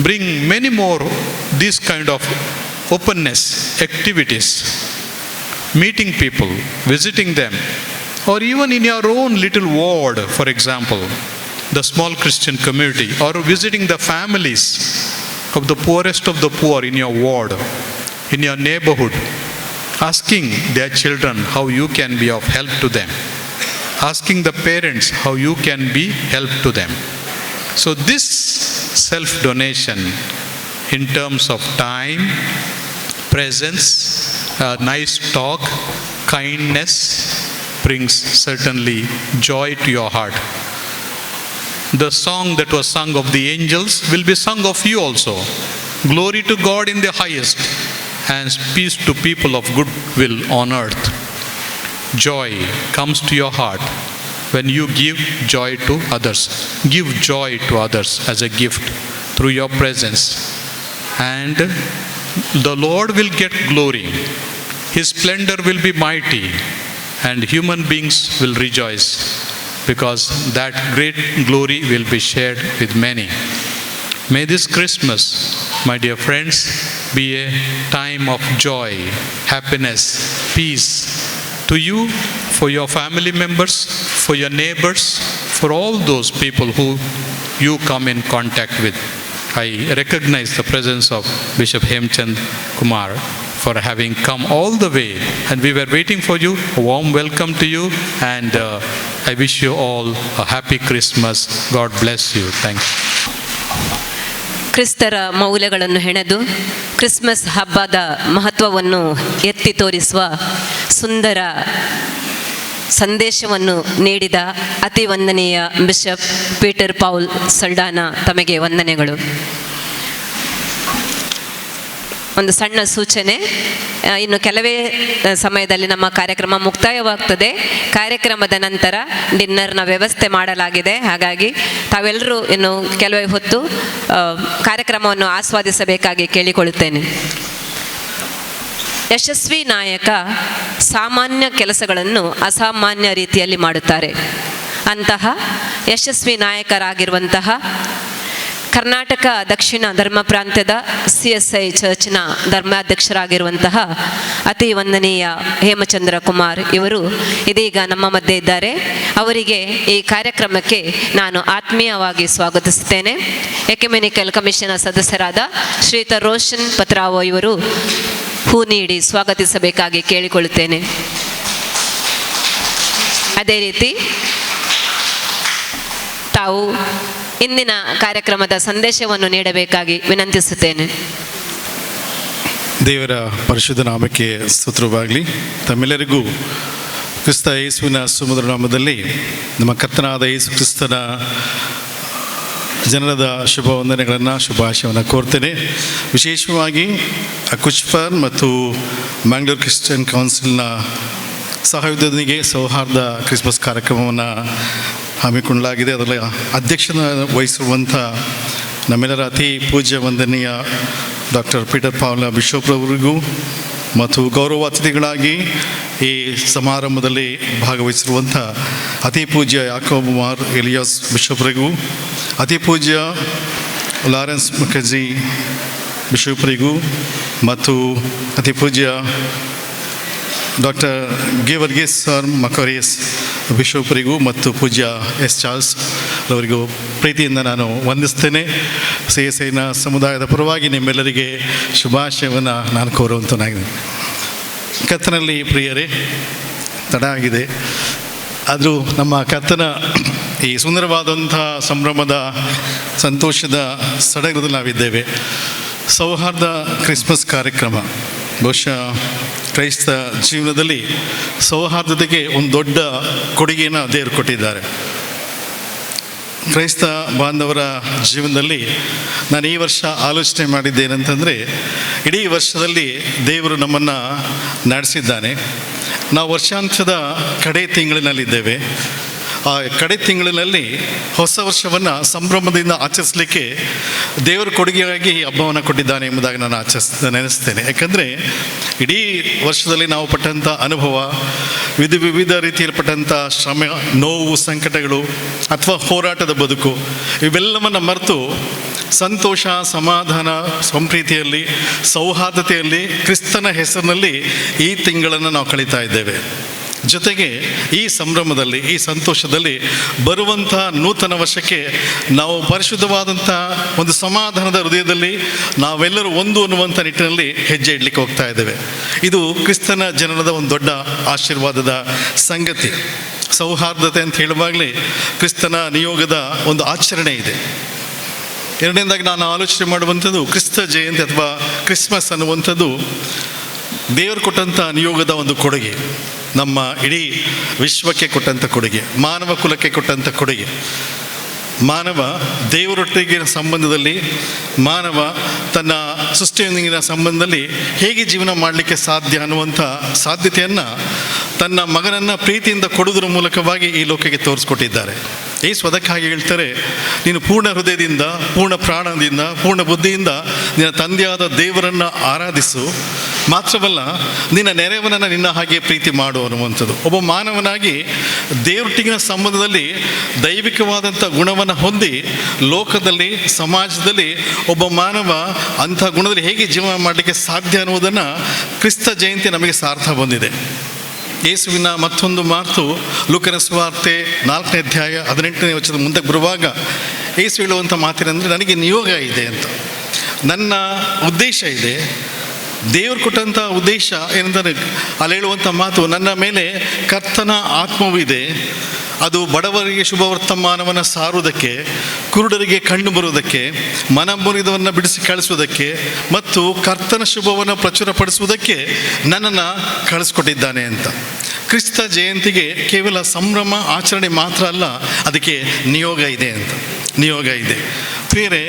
bring many more this kind of openness activities, meeting people, visiting them, or even in your own little ward, for example, the small Christian community, or visiting the families of the poorest of the poor in your ward, in your neighborhood, asking their children how you can be of help to them, asking the parents how you can be help to them. So this self-donation in terms of time, presence, a nice talk, kindness brings certainly joy to your heart. The song that was sung of the angels will be sung of you also. Glory to God in the highest and peace to people of good will on earth. Joy comes to your heart when you give joy to others. Give joy to others as a gift through your presence. And the Lord will get glory. His splendor will be mighty, and human beings will rejoice because that great glory will be shared with many. May this Christmas, my dear friends, be a time of joy, happiness, peace to you, for your family members, for your neighbors, for all those people who you come in contact with. I recognize the presence of Bishop Hemchand Kumar for having come all the way, and we were waiting for you. A warm welcome to you, and I wish you all a happy Christmas. God bless you. Thank you. ಕ್ರಿಸ್ತರ ಮೌಲ್ಯಗಳನ್ನು ಹೆಣೆದು Christmas ಹಬ್ಬದ ಮಹತ್ವವನ್ನು ಎತ್ತಿ ತೋರಿಸುವ ಸುಂದರ ಸಂದೇಶವನ್ನು ನೀಡಿದ ಅತಿ ವಂದನೀಯ bishop Peter Paul ಸಲ್ಡಾನ ತಮಗೆ ವಂದನೆಗಳು. ಒಂದು ಸಣ್ಣ ಸೂಚನೆ, ಇನ್ನು ಕೆಲವೇ ಸಮಯದಲ್ಲಿ ನಮ್ಮ ಕಾರ್ಯಕ್ರಮ ಮುಕ್ತಾಯವಾಗ್ತದೆ. ಕಾರ್ಯಕ್ರಮದ ನಂತರ ಡಿನ್ನರ್ನ ವ್ಯವಸ್ಥೆ ಮಾಡಲಾಗಿದೆ. ಹಾಗಾಗಿ ತಾವೆಲ್ಲರೂ ಇನ್ನು ಕೆಲವೇ ಹೊತ್ತು ಕಾರ್ಯಕ್ರಮವನ್ನು ಆಸ್ವಾದಿಸಬೇಕಾಗಿ ಕೇಳಿಕೊಳ್ಳುತ್ತೇನೆ. ಯಶಸ್ವಿ ನಾಯಕ ಸಾಮಾನ್ಯ ಕೆಲಸಗಳನ್ನು ಅಸಾಮಾನ್ಯ ರೀತಿಯಲ್ಲಿ ಮಾಡುತ್ತಾರೆ. ಅಂತಹ ಯಶಸ್ವಿ ನಾಯಕರಾಗಿರುವಂತಹ ಕರ್ನಾಟಕ ದಕ್ಷಿಣ ಧರ್ಮ ಪ್ರಾಂತ್ಯದ ಸಿಎಸ್ಐ ಚರ್ಚ್ನ ಧರ್ಮಾಧ್ಯಕ್ಷರಾಗಿರುವಂತಹ ಅತಿ ವಂದನೀಯ ಹೇಮಚಂದ್ರ ಕುಮಾರ್ ಇವರು ಇದೀಗ ನಮ್ಮ ಮಧ್ಯೆ ಇದ್ದಾರೆ. ಅವರಿಗೆ ಈ ಕಾರ್ಯಕ್ರಮಕ್ಕೆ ನಾನು ಆತ್ಮೀಯವಾಗಿ ಸ್ವಾಗತಿಸುತ್ತೇನೆ. ಎಕ್ಯುಮೆನಿಕಲ್ ಕಮಿಷನ್ನ ಸದಸ್ಯರಾದ ಶ್ರೀಯುತ ರೋಷನ್ ಪತ್ರಾವೋ ಇವರು ಹೂ ನೀಡಿ ಸ್ವಾಗತಿಸಬೇಕಾಗಿ ಕೇಳಿಕೊಳ್ಳುತ್ತೇನೆ. ಅದೇ ರೀತಿ ತಾವು ಇಂದಿನ ಕಾರ್ಯಕ್ರಮದ ಸಂದೇಶವನ್ನು ನೀಡಬೇಕಾಗಿ ವಿನಂತಿಸುತ್ತೇನೆ. ದೇವರ ಪರಿಶುದ್ಧ ನಾಮಕ್ಕೆ ಸ್ತೋತ್ರವಾಗಲಿ. ತಮ್ಮೆಲ್ಲರಿಗೂ ಕ್ರಿಸ್ತ ಯೇಸುವಿನ ಸುಮಧುರ ನಾಮದಲ್ಲಿ ನಮ್ಮ ಕರ್ತನಾದ ಯೇಸು ಕ್ರಿಸ್ತನ ಜನನದ ಶುಭ ವಂದನೆಗಳನ್ನು, ಶುಭಾಶಯವನ್ನು ಕೋರ್ತೇನೆ. ವಿಶೇಷವಾಗಿ ಅಕುಚ್ಫರ್ ಮತ್ತು ಮ್ಯಾಂಗ್ಳೂರ್ ಕ್ರಿಶ್ಚಿಯನ್ ಕೌನ್ಸಿಲ್ನ ಸಹಯೋಗದೊಂದಿಗೆ ಸೌಹಾರ್ದ ಕ್ರಿಸ್ಮಸ್ ಕಾರ್ಯಕ್ರಮವನ್ನು ಹಮ್ಮಿಕೊಳ್ಳಲಾಗಿದೆ. ಅದರಲ್ಲಿ ಅಧ್ಯಕ್ಷನ ವಹಿಸಿರುವಂಥ ನಮ್ಮೆಲ್ಲರ ಅತಿ ಪೂಜ್ಯ ವಂದನೀಯ ಡಾಕ್ಟರ್ ಪೀಟರ್ ಪಾವ್ಲ ಬಿಷಪ್ರವರಿಗೂ ಮತ್ತು ಗೌರವ ಅತಿಥಿಗಳಾಗಿ ಈ ಸಮಾರಂಭದಲ್ಲಿ ಭಾಗವಹಿಸಿರುವಂಥ ಅತಿ ಪೂಜ್ಯ ಯಾಕೋಬ್ ಮಾರ್ ಎಲಿಯಾಸ್ ಬಿಷಪ್ರಿಗೂ, ಅತಿ ಪೂಜ್ಯ ಲಾರೆನ್ಸ್ ಮುಖರ್ಜಿ ಬಿಷಪ್ರಿಗೂ ಮತ್ತು ಅತಿ ಪೂಜ್ಯ ಡಾಕ್ಟರ್ ಗೇವರ್ಗೀಸ್ ಸರ್ ಮಕೋರಿಯಸ್ ಬಿಷಪ್ರಿಗೂ ಮತ್ತು ಪೂಜ್ಯ ಎಸ್ ಚಾರ್ಲ್ಸ್ ಅವರಿಗೂ ಪ್ರೀತಿಯಿಂದ ನಾನು ವಂದಿಸ್ತೇನೆ. ಸಿಎಸ್ಐನ ಸಮುದಾಯದ ಪರವಾಗಿ ನಿಮ್ಮೆಲ್ಲರಿಗೆ ಶುಭಾಶಯವನ್ನು ನಾನು ಕೋರುವಂಥನಾಗಿದೆ. ಕರ್ತನಲ್ಲಿ ಪ್ರಿಯರೇ, ತಡ ಆಗಿದೆ, ಆದರೂ ನಮ್ಮ ಕರ್ತನ ಈ ಸುಂದರವಾದಂಥ ಸಂಭ್ರಮದ ಸಂತೋಷದ ಸಡಗರದಲ್ಲಿ ನಾವಿದ್ದೇವೆ. ಸೌಹಾರ್ದ ಕ್ರಿಸ್ಮಸ್ ಕಾರ್ಯಕ್ರಮ ಬಹುಶಃ ಕ್ರೈಸ್ತ ಜೀವನದಲ್ಲಿ ಸೌಹಾರ್ದತೆಗೆ ಒಂದು ದೊಡ್ಡ ಕೊಡುಗೆಯನ್ನು ದೇವರು ಕೊಟ್ಟಿದ್ದಾರೆ. ಕ್ರೈಸ್ತ ಬಾಂಧವರ ಜೀವನದಲ್ಲಿ ನಾನು ಈ ವರ್ಷ ಆಲೋಚನೆ ಮಾಡಿದ್ದೇನೆಂತಂದರೆ, ಇಡೀ ವರ್ಷದಲ್ಲಿ ದೇವರು ನಮ್ಮನ್ನು ನಡೆಸಿದ್ದಾನೆ. ನಾವು ವರ್ಷಾಂತ್ಯದ ಕಡೆ ತಿಂಗಳಿನಲ್ಲಿದ್ದೇವೆ. ಆ ಕಡೆ ತಿಂಗಳಿನಲ್ಲಿ ಹೊಸ ವರ್ಷವನ್ನು ಸಂಭ್ರಮದಿಂದ ಆಚರಿಸಲಿಕ್ಕೆ ದೇವರ ಕೊಡುಗೆಯಾಗಿ ಈ ಹಬ್ಬವನ್ನು ಕೊಟ್ಟಿದ್ದಾನೆ ಎಂಬುದಾಗಿ ನಾನು ನೆನೆಸ್ತೇನೆ. ಯಾಕಂದರೆ ಇಡೀ ವರ್ಷದಲ್ಲಿ ನಾವು ಪಟ್ಟಂಥ ಅನುಭವ, ವಿಧ ವಿವಿಧ ರೀತಿಯಲ್ಲಿ ಪಟ್ಟಂಥ ಶ್ರಮ, ನೋವು, ಸಂಕಟಗಳು ಅಥವಾ ಹೋರಾಟದ ಬದುಕು, ಇವೆಲ್ಲವನ್ನು ಮರೆತು ಸಂತೋಷ, ಸಮಾಧಾನ, ಸಂಪ್ರೀತಿಯಲ್ಲಿ, ಸೌಹಾರ್ದತೆಯಲ್ಲಿ ಕ್ರಿಸ್ತನ ಹೆಸರಿನಲ್ಲಿ ಈ ತಿಂಗಳನ್ನು ನಾವು ಕಳೀತಾ ಇದ್ದೇವೆ. ಜೊತೆಗೆ ಈ ಸಂಭ್ರಮದಲ್ಲಿ, ಈ ಸಂತೋಷದಲ್ಲಿ ಬರುವಂಥ ನೂತನ ವರ್ಷಕ್ಕೆ ನಾವು ಪರಿಶುದ್ಧವಾದಂಥ ಒಂದು ಸಮಾಧಾನದ ಹೃದಯದಲ್ಲಿ ನಾವೆಲ್ಲರೂ ಒಂದು ಅನ್ನುವಂಥ ನಿಟ್ಟಿನಲ್ಲಿ ಹೆಜ್ಜೆ ಇಡಲಿಕ್ಕೆ ಹೋಗ್ತಾ ಇದ್ದೇವೆ. ಇದು ಕ್ರಿಸ್ತನ ಜನನದ ಒಂದು ದೊಡ್ಡ ಆಶೀರ್ವಾದದ ಸಂಗತಿ. ಸೌಹಾರ್ದತೆ ಅಂತ ಹೇಳುವಾಗಲೇ ಕ್ರಿಸ್ತನ ನಿಯೋಗದ ಒಂದು ಆಚರಣೆ ಇದೆ. ಎರಡನೇದಾಗಿ ನಾನು ಆಲೋಚನೆ ಮಾಡುವಂಥದ್ದು ಕ್ರಿಸ್ತ ಜಯಂತಿ ಅಥವಾ ಕ್ರಿಸ್ಮಸ್ ಅನ್ನುವಂಥದ್ದು ದೇವರು ಕೊಟ್ಟಂಥ ನಿಯೋಗದ ಒಂದು ಕೊಡುಗೆ, ನಮ್ಮ ಇಡೀ ವಿಶ್ವಕ್ಕೆ ಕೊಟ್ಟಂಥ ಕೊಡುಗೆ, ಮಾನವ ಕುಲಕ್ಕೆ ಕೊಟ್ಟಂಥ ಕೊಡುಗೆ. ಮಾನವ ದೇವರೊಟ್ಟಿಗಿನ ಸಂಬಂಧದಲ್ಲಿ, ಮಾನವ ತನ್ನ ಸೃಷ್ಟಿಯೊಂದಿಗಿನ ಸಂಬಂಧದಲ್ಲಿ ಹೇಗೆ ಜೀವನ ಮಾಡಲಿಕ್ಕೆ ಸಾಧ್ಯ ಅನ್ನುವಂಥ ಸಾಧ್ಯತೆಯನ್ನು ತನ್ನ ಮಗನನ್ನು ಪ್ರೀತಿಯಿಂದ ಕೊಡುವುದರ ಮೂಲಕವಾಗಿ ಈ ಲೋಕಕ್ಕೆ ತೋರಿಸ್ಕೊಟ್ಟಿದ್ದಾರೆ. ಯೇಸು ಅದಕ್ಕಾಗಿ ಹೇಳ್ತಾರೆ, ನೀನು ಪೂರ್ಣ ಹೃದಯದಿಂದ, ಪೂರ್ಣ ಪ್ರಾಣದಿಂದ, ಪೂರ್ಣ ಬುದ್ಧಿಯಿಂದ ನಿನ್ನ ತಂದೆಯಾದ ದೇವರನ್ನು ಆರಾಧಿಸು, ಮಾತ್ರವಲ್ಲ ನಿನ್ನ ನೆರೆಯವನನ್ನು ನಿನ್ನ ಹಾಗೆ ಪ್ರೀತಿ ಮಾಡು ಅನ್ನುವಂಥದ್ದು. ಒಬ್ಬ ಮಾನವನಾಗಿ ದೇವರೊಟ್ಟಿಗಿನ ಸಂಬಂಧದಲ್ಲಿ ದೈವಿಕವಾದಂಥ ಗುಣವನ್ನು ಹೊಂದಿ ಲೋಕದಲ್ಲಿ, ಸಮಾಜದಲ್ಲಿ ಒಬ್ಬ ಮಾನವ ಅಂಥ ಗುಣದಲ್ಲಿ ಹೇಗೆ ಜೀವನ ಮಾಡಲಿಕ್ಕೆ ಸಾಧ್ಯ ಅನ್ನುವುದನ್ನು ಕ್ರಿಸ್ತ ಜಯಂತಿ ನಮಗೆ ಸಾರ್ಥ ಬಂದಿದೆ. ಯೇಸುವಿನ ಮತ್ತೊಂದು ಮಾತು ಲೂಕನ ಸುವಾರ್ತೆ 4ನೇ ಅಧ್ಯಾಯ 18ನೇ ವಚನದ ಮುಂದಕ್ಕೆ ಬರುವಾಗ ಯೇಸು ಹೇಳುವಂಥ ಮಾತೇನೆಂದರೆ, ನನಗೆ ನಿಯೋಗ ಇದೆ ಅಂತ, ನನ್ನ ಉದ್ದೇಶ ಇದೆ, ದೇವರು ಕೊಟ್ಟಂಥ ಉದ್ದೇಶ ಏನಂದರೆ ಅಲ್ಲಿ ಹೇಳುವಂಥ ಮಾತು, ನನ್ನ ಮೇಲೆ ಕರ್ತನ ಆತ್ಮವೂ ಇದೆ, ಅದು ಬಡವರಿಗೆ ಶುಭ ವರ್ತಮಾನವನ್ನು ಸಾರುವುದಕ್ಕೆ, ಕುರುಡರಿಗೆ ಕಣ್ಣು ಬರುವುದಕ್ಕೆ, ಮನ ಮುರಿದವನ್ನು ಬಿಡಿಸಿ ಕಳಿಸುವುದಕ್ಕೆ ಮತ್ತು ಕರ್ತನ ಶುಭವನ್ನು ಪ್ರಚುರಪಡಿಸುವುದಕ್ಕೆ ನನ್ನನ್ನು ಕಳಿಸ್ಕೊಟ್ಟಿದ್ದಾನೆ ಅಂತ. ಕ್ರಿಸ್ತ ಜಯಂತಿಗೆ ಕೇವಲ ಸಂಭ್ರಮ ಆಚರಣೆ ಮಾತ್ರ ಅಲ್ಲ, ಅದಕ್ಕೆ ನಿಯೋಗ ಇದೆ ಅಂತ, ನಿಯೋಗ ಇದೆ. ಪ್ರಿಯರೇ,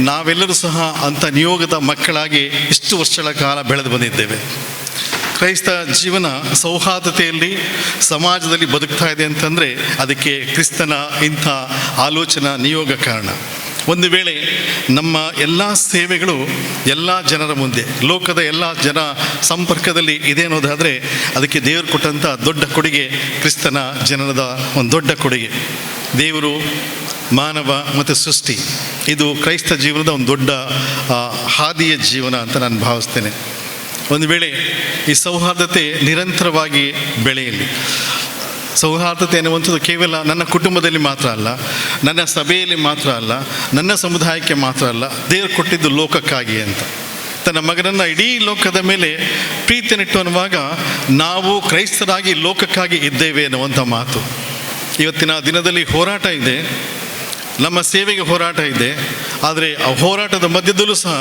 ನಾವೆಲ್ಲರೂ ಸಹ ಅಂಥ ನಿಯೋಗದ ಮಕ್ಕಳಾಗಿ ಇಷ್ಟು ವರ್ಷಗಳ ಕಾಲ ಬೆಳೆದು ಬಂದಿದ್ದೇವೆ. ಕ್ರೈಸ್ತ ಜೀವನ ಸೌಹಾರ್ದತೆಯಲ್ಲಿ ಸಮಾಜದಲ್ಲಿ ಬದುಕ್ತಾ ಇದೆ ಅಂತಂದರೆ ಅದಕ್ಕೆ ಕ್ರಿಸ್ತನ ಇಂಥ ಆಲೋಚನಾ ನಿಯೋಗ ಕಾರಣ. ಒಂದು ವೇಳೆ ನಮ್ಮ ಎಲ್ಲ ಸೇವೆಗಳು ಎಲ್ಲ ಜನರ ಮುಂದೆ, ಲೋಕದ ಎಲ್ಲ ಜನ ಸಂಪರ್ಕದಲ್ಲಿ ಇದೆ ಅನ್ನೋದಾದರೆ ಅದಕ್ಕೆ ದೇವರು ಕೊಟ್ಟಂಥ ದೊಡ್ಡ ಕೊಡುಗೆ ಕ್ರಿಸ್ತನ ಜನನದ ಒಂದು ದೊಡ್ಡ ಕೊಡುಗೆ. ದೇವರು, ಮಾನವ ಮತ್ತು ಸೃಷ್ಟಿ, ಇದು ಕ್ರೈಸ್ತ ಜೀವನದ ಒಂದು ದೊಡ್ಡ ಹಾದಿಯ ಜೀವನ ಅಂತ ನಾನು ಭಾವಿಸ್ತೇನೆ. ಒಂದು ವೇಳೆ ಈ ಸೌಹಾರ್ದತೆ ನಿರಂತರವಾಗಿ ಬೆಳೆಯಲಿ. ಸೌಹಾರ್ದತೆ ಅನ್ನುವಂಥದ್ದು ಕೇವಲ ನನ್ನ ಕುಟುಂಬದಲ್ಲಿ ಮಾತ್ರ ಅಲ್ಲ, ನನ್ನ ಸಭೆಯಲ್ಲಿ ಮಾತ್ರ ಅಲ್ಲ, ನನ್ನ ಸಮುದಾಯಕ್ಕೆ ಮಾತ್ರ ಅಲ್ಲ, ದೇವರು ಕೊಟ್ಟಿದ್ದು ಲೋಕಕ್ಕಾಗಿ ಅಂತ. ತನ್ನ ಮಗನನ್ನು ಇಡೀ ಲೋಕದ ಮೇಲೆ ಪ್ರೀತಿಯನ್ನಿಟ್ಟು ಅನ್ನುವಾಗ ನಾವು ಕ್ರೈಸ್ತರಾಗಿ ಲೋಕಕ್ಕಾಗಿ ಇದ್ದೇವೆ ಅನ್ನುವಂಥ ಮಾತು. ಇವತ್ತಿನ ದಿನದಲ್ಲಿ ಹೋರಾಟ ಇದೆ, ನಮ್ಮ ಸೇವೆಗೆ ಹೋರಾಟ ಇದೆ. ಆದರೆ ಆ ಹೋರಾಟದ ಮಧ್ಯದಲ್ಲೂ ಸಹ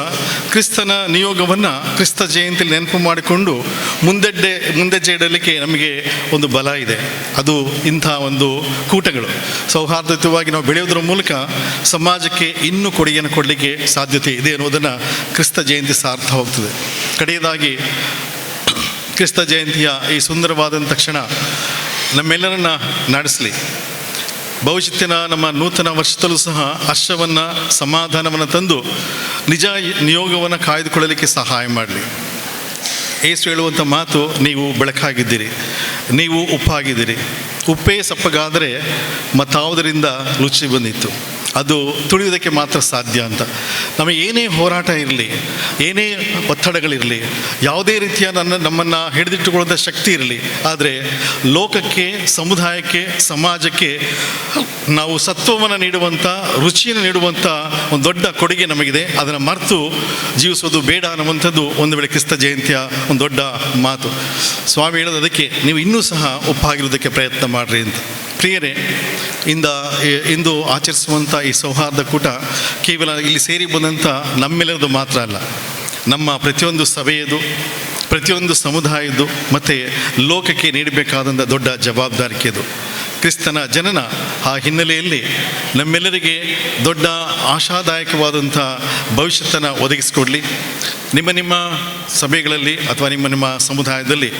ಕ್ರಿಸ್ತನ ನಿಯೋಗವನ್ನು ಕ್ರಿಸ್ತ ಜಯಂತಿಯಲ್ಲಿ ನೆನಪು ಮಾಡಿಕೊಂಡು ಮುಂದೆಜ್ಜೆ ಇಡಲಿಕ್ಕೆ ನಮಗೆ ಒಂದು ಬಲ ಇದೆ. ಅದು ಇಂಥ ಒಂದು ಕೂಟಗಳು ಸೌಹಾರ್ದಯುತವಾಗಿ ನಾವು ಬೆಳೆಯೋದ್ರ ಮೂಲಕ ಸಮಾಜಕ್ಕೆ ಇನ್ನೂ ಕೊಡುಗೆಯನ್ನು ಕೊಡಲಿಕ್ಕೆ ಸಾಧ್ಯತೆ ಇದೆ ಅನ್ನೋದನ್ನು ಕ್ರಿಸ್ತ ಜಯಂತಿ ಸಾರ್ಥ ಹೋಗ್ತದೆ. ಕಡೆಯದಾಗಿ ಕ್ರಿಸ್ತ ಜಯಂತಿಯ ಈ ಸುಂದರವಾದಂಥ ಕ್ಷಣ ನಮ್ಮೆಲ್ಲರನ್ನ ನಡೆಸಲಿ. ಭವಿಷ್ಯತ್ತಿನ ನಮ್ಮ ನೂತನ ವರ್ಷದಲ್ಲೂ ಸಹ ಹರ್ಷವನ್ನು, ಸಮಾಧಾನವನ್ನು ತಂದು ನಿಜ ನಿಯೋಗವನ್ನು ಕಾಯ್ದುಕೊಳ್ಳಲಿಕ್ಕೆ ಸಹಾಯ ಮಾಡಲಿ. ಯೇಸು ಹೇಳುವಂಥ ಮಾತು, ನೀವು ಬೆಳಕಾಗಿದ್ದೀರಿ, ನೀವು ಉಪ್ಪಾಗಿದ್ದೀರಿ. ಉಪ್ಪೇ ಸಪ್ಪಗಾದರೆ ಮತ್ತಾವುದರಿಂದ ರುಚಿ ಬಂದಿತ್ತು? ಅದು ತುಳಿಯುವುದಕ್ಕೆ ಮಾತ್ರ ಸಾಧ್ಯ ಅಂತ. ನಮಗೆ ಏನೇ ಹೋರಾಟ ಇರಲಿ, ಏನೇ ಒತ್ತಡಗಳಿರಲಿ, ಯಾವುದೇ ರೀತಿಯ ನಮ್ಮನ್ನು ಹಿಡಿದಿಟ್ಟುಕೊಳ್ಳುವಂಥ ಶಕ್ತಿ ಇರಲಿ, ಆದರೆ ಲೋಕಕ್ಕೆ, ಸಮುದಾಯಕ್ಕೆ, ಸಮಾಜಕ್ಕೆ ನಾವು ಸತ್ವವನ್ನು ನೀಡುವಂಥ, ರುಚಿಯನ್ನು ನೀಡುವಂಥ ಒಂದು ದೊಡ್ಡ ಕೊಡುಗೆ ನಮಗಿದೆ. ಅದನ್ನು ಮರೆತು ಜೀವಿಸೋದು ಬೇಡ ಅನ್ನುವಂಥದ್ದು ಒಂದು ವೇಳೆ ಕ್ರಿಸ್ತ ಜಯಂತಿಯ ಒಂದು ದೊಡ್ಡ ಮಾತು. ಸ್ವಾಮಿ ಹೇಳೋದು ಅದಕ್ಕೆ, ನೀವು ಇನ್ನೂ ಸಹ ಉಪ್ಪಾಗಿರೋದಕ್ಕೆ ಪ್ರಯತ್ನ ಮಾಡಿರಿ ಅಂತ. ಪ್ರಿಯರೇ, ಇಂದು ಆಚರಿಸುವಂಥ ಈ ಸೌಹಾರ್ದ ಕೂಟ ಕೇವಲ ಇಲ್ಲಿ ಸೇರಿ ಬಂದಂಥ ನಮ್ಮೆಲ್ಲರದು ಮಾತ್ರ ಅಲ್ಲ, ನಮ್ಮ ಪ್ರತಿಯೊಂದು ಸಭೆಯದು, ಪ್ರತಿಯೊಂದು ಸಮುದಾಯದ್ದು ಮತ್ತು ಲೋಕಕ್ಕೆ ನೀಡಬೇಕಾದಂಥ ದೊಡ್ಡ ಜವಾಬ್ದಾರಿಕೆದು. ಕ್ರಿಸ್ತನ ಜನನ ಆ ಹಿನ್ನೆಲೆಯಲ್ಲಿ ನಮ್ಮೆಲ್ಲರಿಗೆ ದೊಡ್ಡ ಆಶಾದಾಯಕವಾದಂಥ ಭವಿಷ್ಯತ್ತನ್ನು ಒದಗಿಸಿಕೊಡಲಿ. ನಿಮ್ಮ ನಿಮ್ಮ ಸಭೆಗಳಲ್ಲಿ ಅಥವಾ ನಿಮ್ಮ ನಿಮ್ಮ ಸಮುದಾಯದಲ್ಲಿ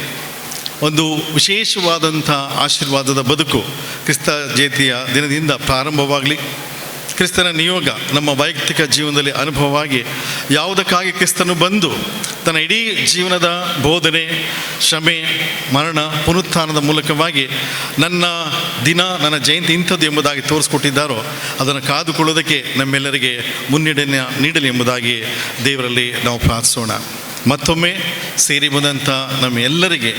ಒಂದು ವಿಶೇಷವಾದಂಥ ಆಶೀರ್ವಾದದ ಬದುಕು ಕ್ರಿಸ್ತ ಜಯಂತಿಯ ದಿನದಿಂದ ಪ್ರಾರಂಭವಾಗಲಿ. ಕ್ರಿಸ್ತನ ನಿಯೋಗ ನಮ್ಮ ವೈಯಕ್ತಿಕ ಜೀವನದಲ್ಲಿ ಅನುಭವವಾಗಿ, ಯಾವುದಕ್ಕಾಗಿ ಕ್ರಿಸ್ತನು ಬಂದು ತನ್ನ ಇಡೀ ಜೀವನದ ಬೋಧನೆ, ಶ್ರಮೆ, ಮರಣ, ಪುನರುತ್ಥಾನದ ಮೂಲಕವಾಗಿ ನನ್ನ ದಿನ, ನನ್ನ ಜಯಂತಿ ಇಂಥದ್ದು ಎಂಬುದಾಗಿ ತೋರಿಸ್ಕೊಟ್ಟಿದ್ದಾರೋ ಅದನ್ನು ಕಾದುಕೊಳ್ಳೋದಕ್ಕೆ ನಮ್ಮೆಲ್ಲರಿಗೆ ಮುನ್ನಡೆಯನ್ನು ನೀಡಲಿ ಎಂಬುದಾಗಿ ದೇವರಲ್ಲಿ ನಾವು ಪ್ರಾರ್ಥಿಸೋಣ. ಮತ್ತೊಮ್ಮೆ ಸೇರಿ ಬಂದಂಥ ನಮ್ಮ ಎಲ್ಲರಿಗೆ,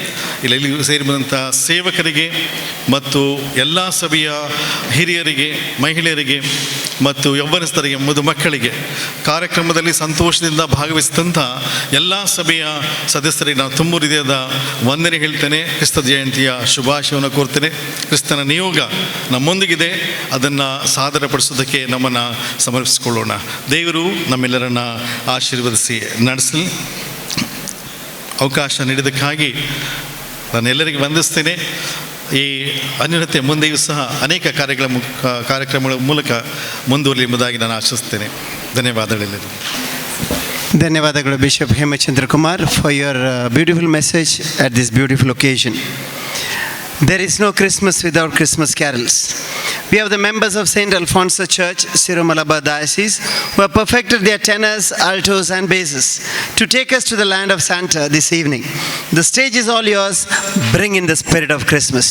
ಇಲ್ಲಿ ಸೇರಿ ಬಂದಂಥ ಸೇವಕರಿಗೆ ಮತ್ತು ಎಲ್ಲ ಸಭೆಯ ಹಿರಿಯರಿಗೆ, ಮಹಿಳೆಯರಿಗೆ ಮತ್ತು ಯೌವನಸ್ಥರಿಗೆ, ಮಕ್ಕಳಿಗೆ, ಕಾರ್ಯಕ್ರಮದಲ್ಲಿ ಸಂತೋಷದಿಂದ ಭಾಗವಹಿಸಿದಂಥ ಎಲ್ಲ ಸಭೆಯ ಸದಸ್ಯರಿಗೆ ನಾನು ತುಂಬ ಹೃದಯದ ವಂದನೆ ಹೇಳ್ತೇನೆ. ಕ್ರಿಸ್ತ ಜಯಂತಿಯ ಶುಭಾಶಯವನ್ನು ಕೋರ್ತೇನೆ. ಕ್ರಿಸ್ತನ ನಿಯೋಗ ನಮ್ಮೊಂದಿಗಿದೆ, ಅದನ್ನು ಸಾದರಪಡಿಸೋದಕ್ಕೆ ನಮ್ಮನ್ನು ಸಮರ್ಪಿಸಿಕೊಳ್ಳೋಣ. ದೇವರು ನಮ್ಮೆಲ್ಲರನ್ನು ಆಶೀರ್ವದಿಸಿ ನಡೆಸಲಿ. ಅವಕಾಶ ನೀಡಿದ್ದಕ್ಕಾಗಿ ನಾನೆಲ್ಲರಿಗೂ ವಂದಿಸ್ತೇನೆ. ಈ ಅನ್ಯೋನ್ಯತೆ ಮುಂದೆಯೂ ಸಹ ಅನೇಕ ಕಾರ್ಯಕ್ರಮಗಳ ಮೂಲಕ ಮುಂದುವರಲಿ ಎಂಬುದಾಗಿ ನಾನು ಆಶಿಸ್ತೇನೆ. ಧನ್ಯವಾದಗಳೆಲ್ಲರಿಗೂ. ಧನ್ಯವಾದಗಳು Bishop Hemachandra Kumar for your beautiful message at this beautiful occasion. There is no Christmas without Christmas carols. We have the members of St. Alphonsus Church, Syro Malabar Diocese, who have perfected their tenors, altos and basses to take us to the land of Santa this evening. The stage is all yours. Bring in the spirit of Christmas.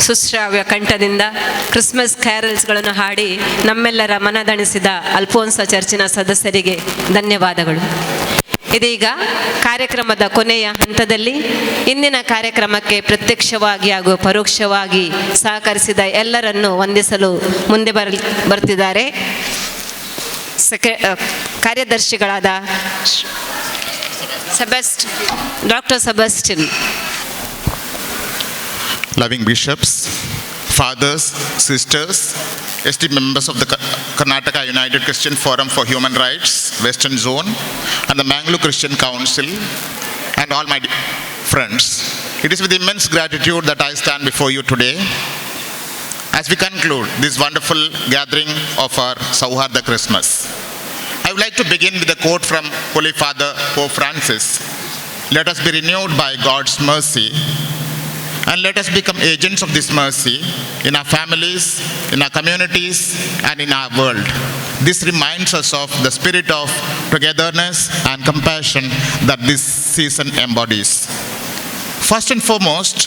ಸುಶ್ರಾವ್ಯ ಕಂಠದಿಂದ Christmas ಕ್ಯಾರಲ್ಸ್ಗಳನ್ನು ಹಾಡಿ ನಮ್ಮೆಲ್ಲರ ಮನದಣಿಸಿದ ಅಲ್ಫೋನ್ಸಾ ಚರ್ಚಿನ ಸದಸ್ಯರಿಗೆ ಧನ್ಯವಾದಗಳು. ಇದೀಗ ಕಾರ್ಯಕ್ರಮದ ಕೊನೆಯ ಹಂತದಲ್ಲಿ ಇಂದಿನ ಕಾರ್ಯಕ್ರಮಕ್ಕೆ ಪ್ರತ್ಯಕ್ಷವಾಗಿ ಹಾಗೂ ಪರೋಕ್ಷವಾಗಿ ಸಹಕರಿಸಿದ ಎಲ್ಲರನ್ನು ವಂದಿಸಲು ಮುಂದೆ ಬರ್ತಿದ್ದಾರೆ ಸೆಕ್ರೆ ಕಾರ್ಯದರ್ಶಿಗಳಾದ doctor Sebastian. Loving bishops, fathers, sisters, esteemed members of the Karnataka United Christian Forum for Human Rights, Western Zone, and the Mangalore Christian Council, and all my friends. It is with immense gratitude that I stand before you today as we conclude this wonderful gathering of our Sauharda Christmas. I would like to begin with a quote from Holy Father Pope Francis. "Let us be renewed by God's mercy, and let us become agents of this mercy in our families, in our communities, and in our world." This reminds us of the spirit of togetherness and compassion that this season embodies. First and foremost,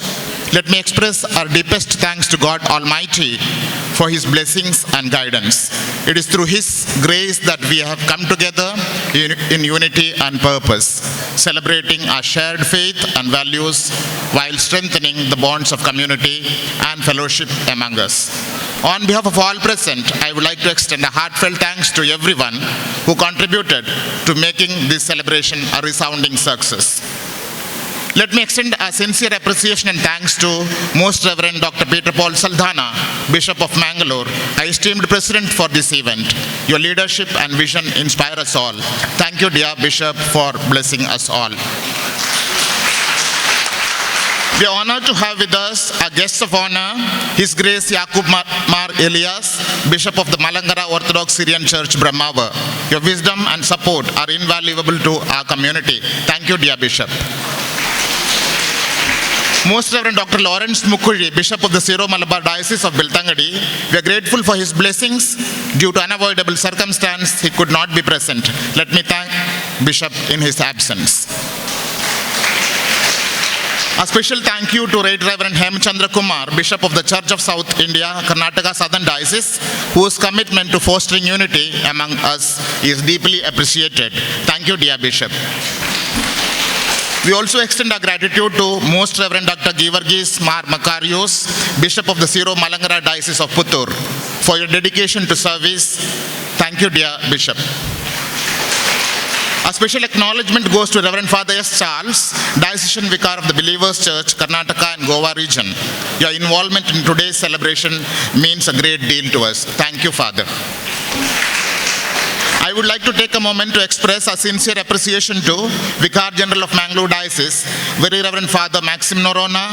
let me express our deepest thanks to God Almighty for His blessings and guidance. It is through His grace that we have come together in unity and purpose, celebrating our shared faith and values while strengthening the bonds of community and fellowship among us. On behalf of all present, I would like to extend a heartfelt thanks to everyone who contributed to making this celebration a resounding success. Let me extend a sincere appreciation and thanks to Most Reverend Dr. Peter Paul Saldana, Bishop of Mangalore, our esteemed president for this event. Your leadership and vision inspire us all. Thank you, dear Bishop, for blessing us all. We are honored to have with us our guests of honor, His Grace Yakub Mar Elias, Bishop of the Malankara Orthodox Syrian Church, Brahmavar. Your wisdom and support are invaluable to our community. Thank you, dear Bishop. Most Reverend Dr. Lawrence Mukkuzhy, Bishop of the Syro Malabar Diocese of Belthangady, we are grateful for his blessings. Due to unavoidable circumstance, he could not be present. Let me thank Bishop in his absence. A special thank you to Right Reverend Hemchandra Kumar, Bishop of the Church of South India, Karnataka Southern Diocese, whose commitment to fostering unity among us is deeply appreciated. Thank you, dear Bishop. We also extend our gratitude to Most Reverend Dr. Geevarghese Mar Makarios, Bishop of the Syro Malankara Diocese of Puttur, for your dedication to service. Thank you, dear Bishop. A special acknowledgement goes to Reverend Father S. Charles, Diocesan Vicar of the Believers Church, Karnataka and Goa region. Your involvement in today's celebration means a great deal to us. Thank you, Father. I would like to take a moment to express our sincere appreciation to Vicar General of Mangalore Diocese, Very Reverend Father Maxim Noronha,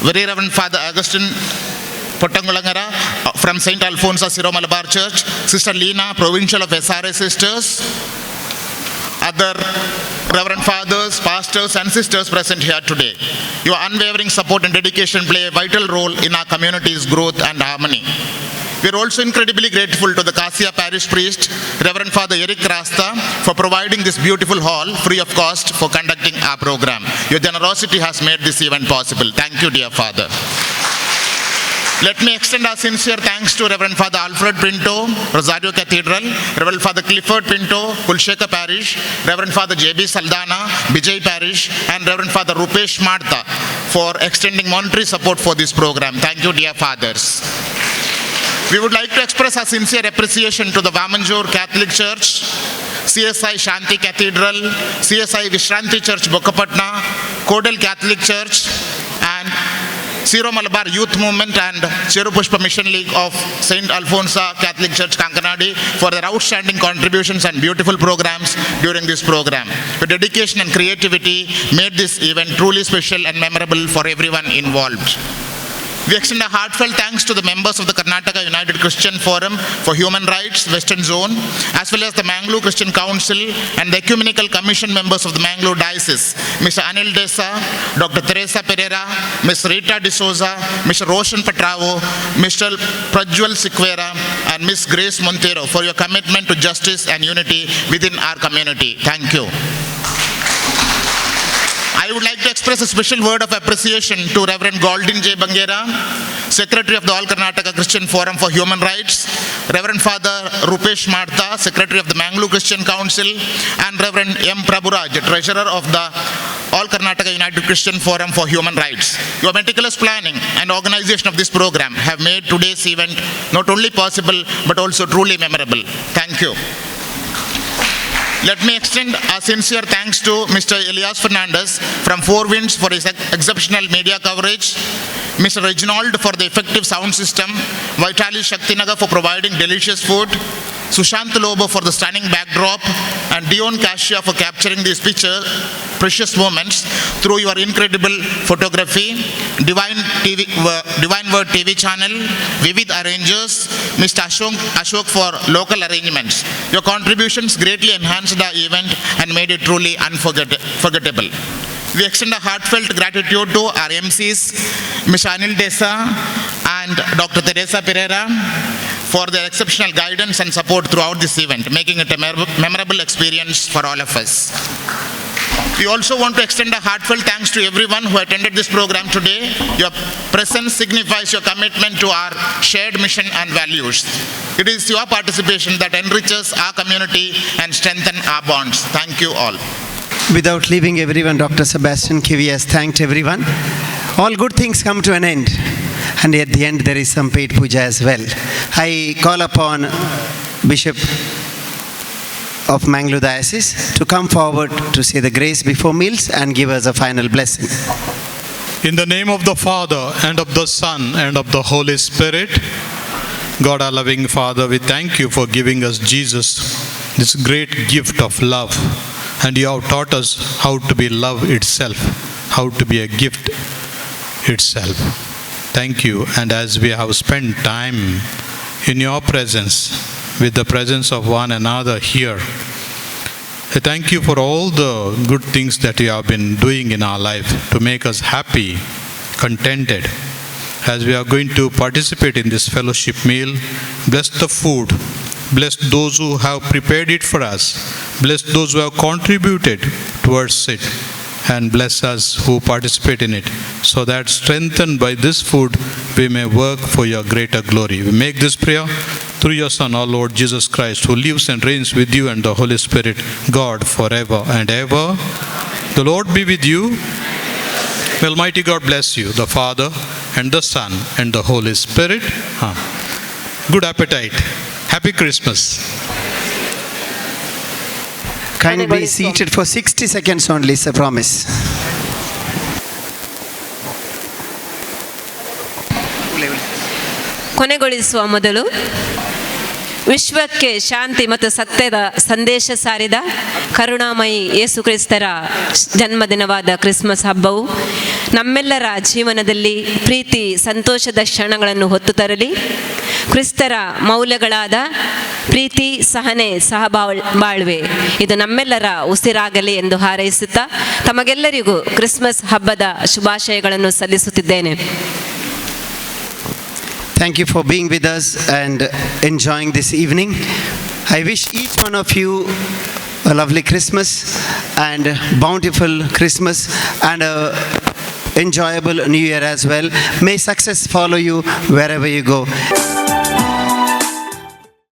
Very Reverend Father Augustine Pottankulangara from St. Alphonsa Syro Malabar Church, Sister Leena, Provincial of SRA Sisters, other Reverend Fathers, Pastors, and Sisters present here today. Your unwavering support and dedication play a vital role in our community's growth and harmony. We are also incredibly grateful to the Kasia Parish Priest, Reverend Father Eric Rasta, for providing this beautiful hall free of cost for conducting our program. Your generosity has made this event possible. Thank you, dear Father. Let me extend our sincere thanks to Reverend Father Alfred Pinto, Rosario Cathedral, Reverend Father Clifford Pinto, Kulsheka Parish, Reverend Father J.B. Saldana, Bijay Parish, and Reverend Father Rupesh Martha for extending monetary support for this program. Thank you, dear fathers. We would like to express our sincere appreciation to the Vamanjoor Catholic Church, CSI Shanti Cathedral, CSI Vishranti Church, Bokkapatna, Kodel Catholic Church, and Syro Malabar Youth Movement and Cherupushpa Mission League of St. Alphonsa Catholic Church, Kankanadi, for their outstanding contributions and beautiful programs during this program. Your dedication and creativity made this event truly special and memorable for everyone involved. We extend a heartfelt thanks to the members of the Karnataka United Christian Forum for Human Rights, Western Zone, as well as the Mangalore Christian Council and the Ecumenical Commission members of the Mangalore Diocese, Mr. Anil Desa, Dr. Teresa Pereira, Ms. Rita D'Souza, Mr. Roshan Patrao, Mr. Prajwal Siqueira, and Ms. Grace Montero for your commitment to justice and unity within our community. Thank you. I I would like to express a special word of appreciation to Reverend Goldin J. Bangera, Secretary of the All Karnataka Christian Forum for Human Rights, Reverend Father Rupesh Martha, Secretary of the Mangalore Christian Council, and Reverend M. Prabhuraj, Treasurer of the All Karnataka United Christian Forum for Human Rights. Your meticulous planning and organization of this program have made today's event not only possible but also truly memorable. Thank you. Let me extend a sincere thanks to Mr. Elias Fernandez from Four Winds for his exceptional media coverage, Mr. Reginald for the effective sound system, Vitali Shaktinagar for providing delicious food, Sushant Lobo for the stunning backdrop, and Dion Kashia for capturing these picture, precious moments through your incredible photography, Divine TV, Divine Word TV channel, Vivid Arrangers, Mr. Ashok for local arrangements. Your contributions greatly enhanced the event and made it truly unforgettable. We extend a heartfelt gratitude to our MCs, Mr. Anil Desa and Dr. Teresa Pereira, for their exceptional guidance and support throughout this event, making it a memorable experience for all of us. We also want to extend a heartfelt thanks to everyone who attended this program today. Your presence signifies your commitment to our shared mission and values. It is your participation that enriches our community and strengthens our bonds. Thank you all. Without leaving everyone, Dr. Sebastian Kivi has thanked everyone. All good things come to an end, and at the end there is some paid puja as well. I call upon Bishop of Mangalore Diocese to come forward to say the grace before meals and give us a final blessing. In the name of the Father, and of the Son, and of the Holy Spirit, God, our loving Father, we thank you for giving us Jesus, this great gift of love. And you have taught us how to be love itself, how to be a gift itself. Thank you. And as we have spent time in your presence, with the presence of one another here, I thank you for all the good things that you have been doing in our life to make us happy, contented. As we are going to participate in this fellowship meal, bless the food, bless those who have prepared it for us, bless those who have contributed towards it, and bless us who participate in it, so that strengthened by this food, we may work for your greater glory. We make this prayer through your Son, our Lord Jesus Christ, who lives and reigns with you and the Holy Spirit, God, forever and ever. The Lord be with you. May Almighty God bless you, the Father, and the Son, and the Holy Spirit. Amen. Good appetite. Happy Christmas. Kindly be seated for 60 seconds only, it's a promise. ಕೊನೆಗೊಳಿಸುವ ಮೊದಲು ವಿಶ್ವಕ್ಕೆ ಶಾಂತಿ ಮತ್ತು ಸತ್ಯದ ಸಂದೇಶ ಸಾರಿದ ಕರುಣಾಮಯಿ ಯೇಸು ಕ್ರಿಸ್ತರ ಜನ್ಮದಿನವಾದ Christmas ಹಬ್ಬವು ನಮ್ಮೆಲ್ಲರ ಜೀವನದಲ್ಲಿ ಪ್ರೀತಿ, ಸಂತೋಷದ ಕ್ಷಣಗಳನ್ನು ಹೊತ್ತು ತರಲಿ. ಕ್ರಿಸ್ತರ ಮೌಲ್ಯಗಳಾದ ಪ್ರೀತಿ, ಸಹನೆ, ಸಹಬಾಳ್ವೆ ಇದು ನಮ್ಮೆಲ್ಲರ ಉಸಿರಾಗಲಿ ಎಂದು ಹಾರೈಸುತ್ತಾ ತಮಗೆಲ್ಲರಿಗೂ ಕ್ರಿಸ್ಮಸ್ ಹಬ್ಬದ ಶುಭಾಶಯಗಳನ್ನು ಸಲ್ಲಿಸುತ್ತಿದ್ದೇನೆ. Thank you for being with us and enjoying this evening. I wish each one of you a lovely Christmas and bountiful Christmas and a enjoyable New Year as well. May success follow you wherever you go.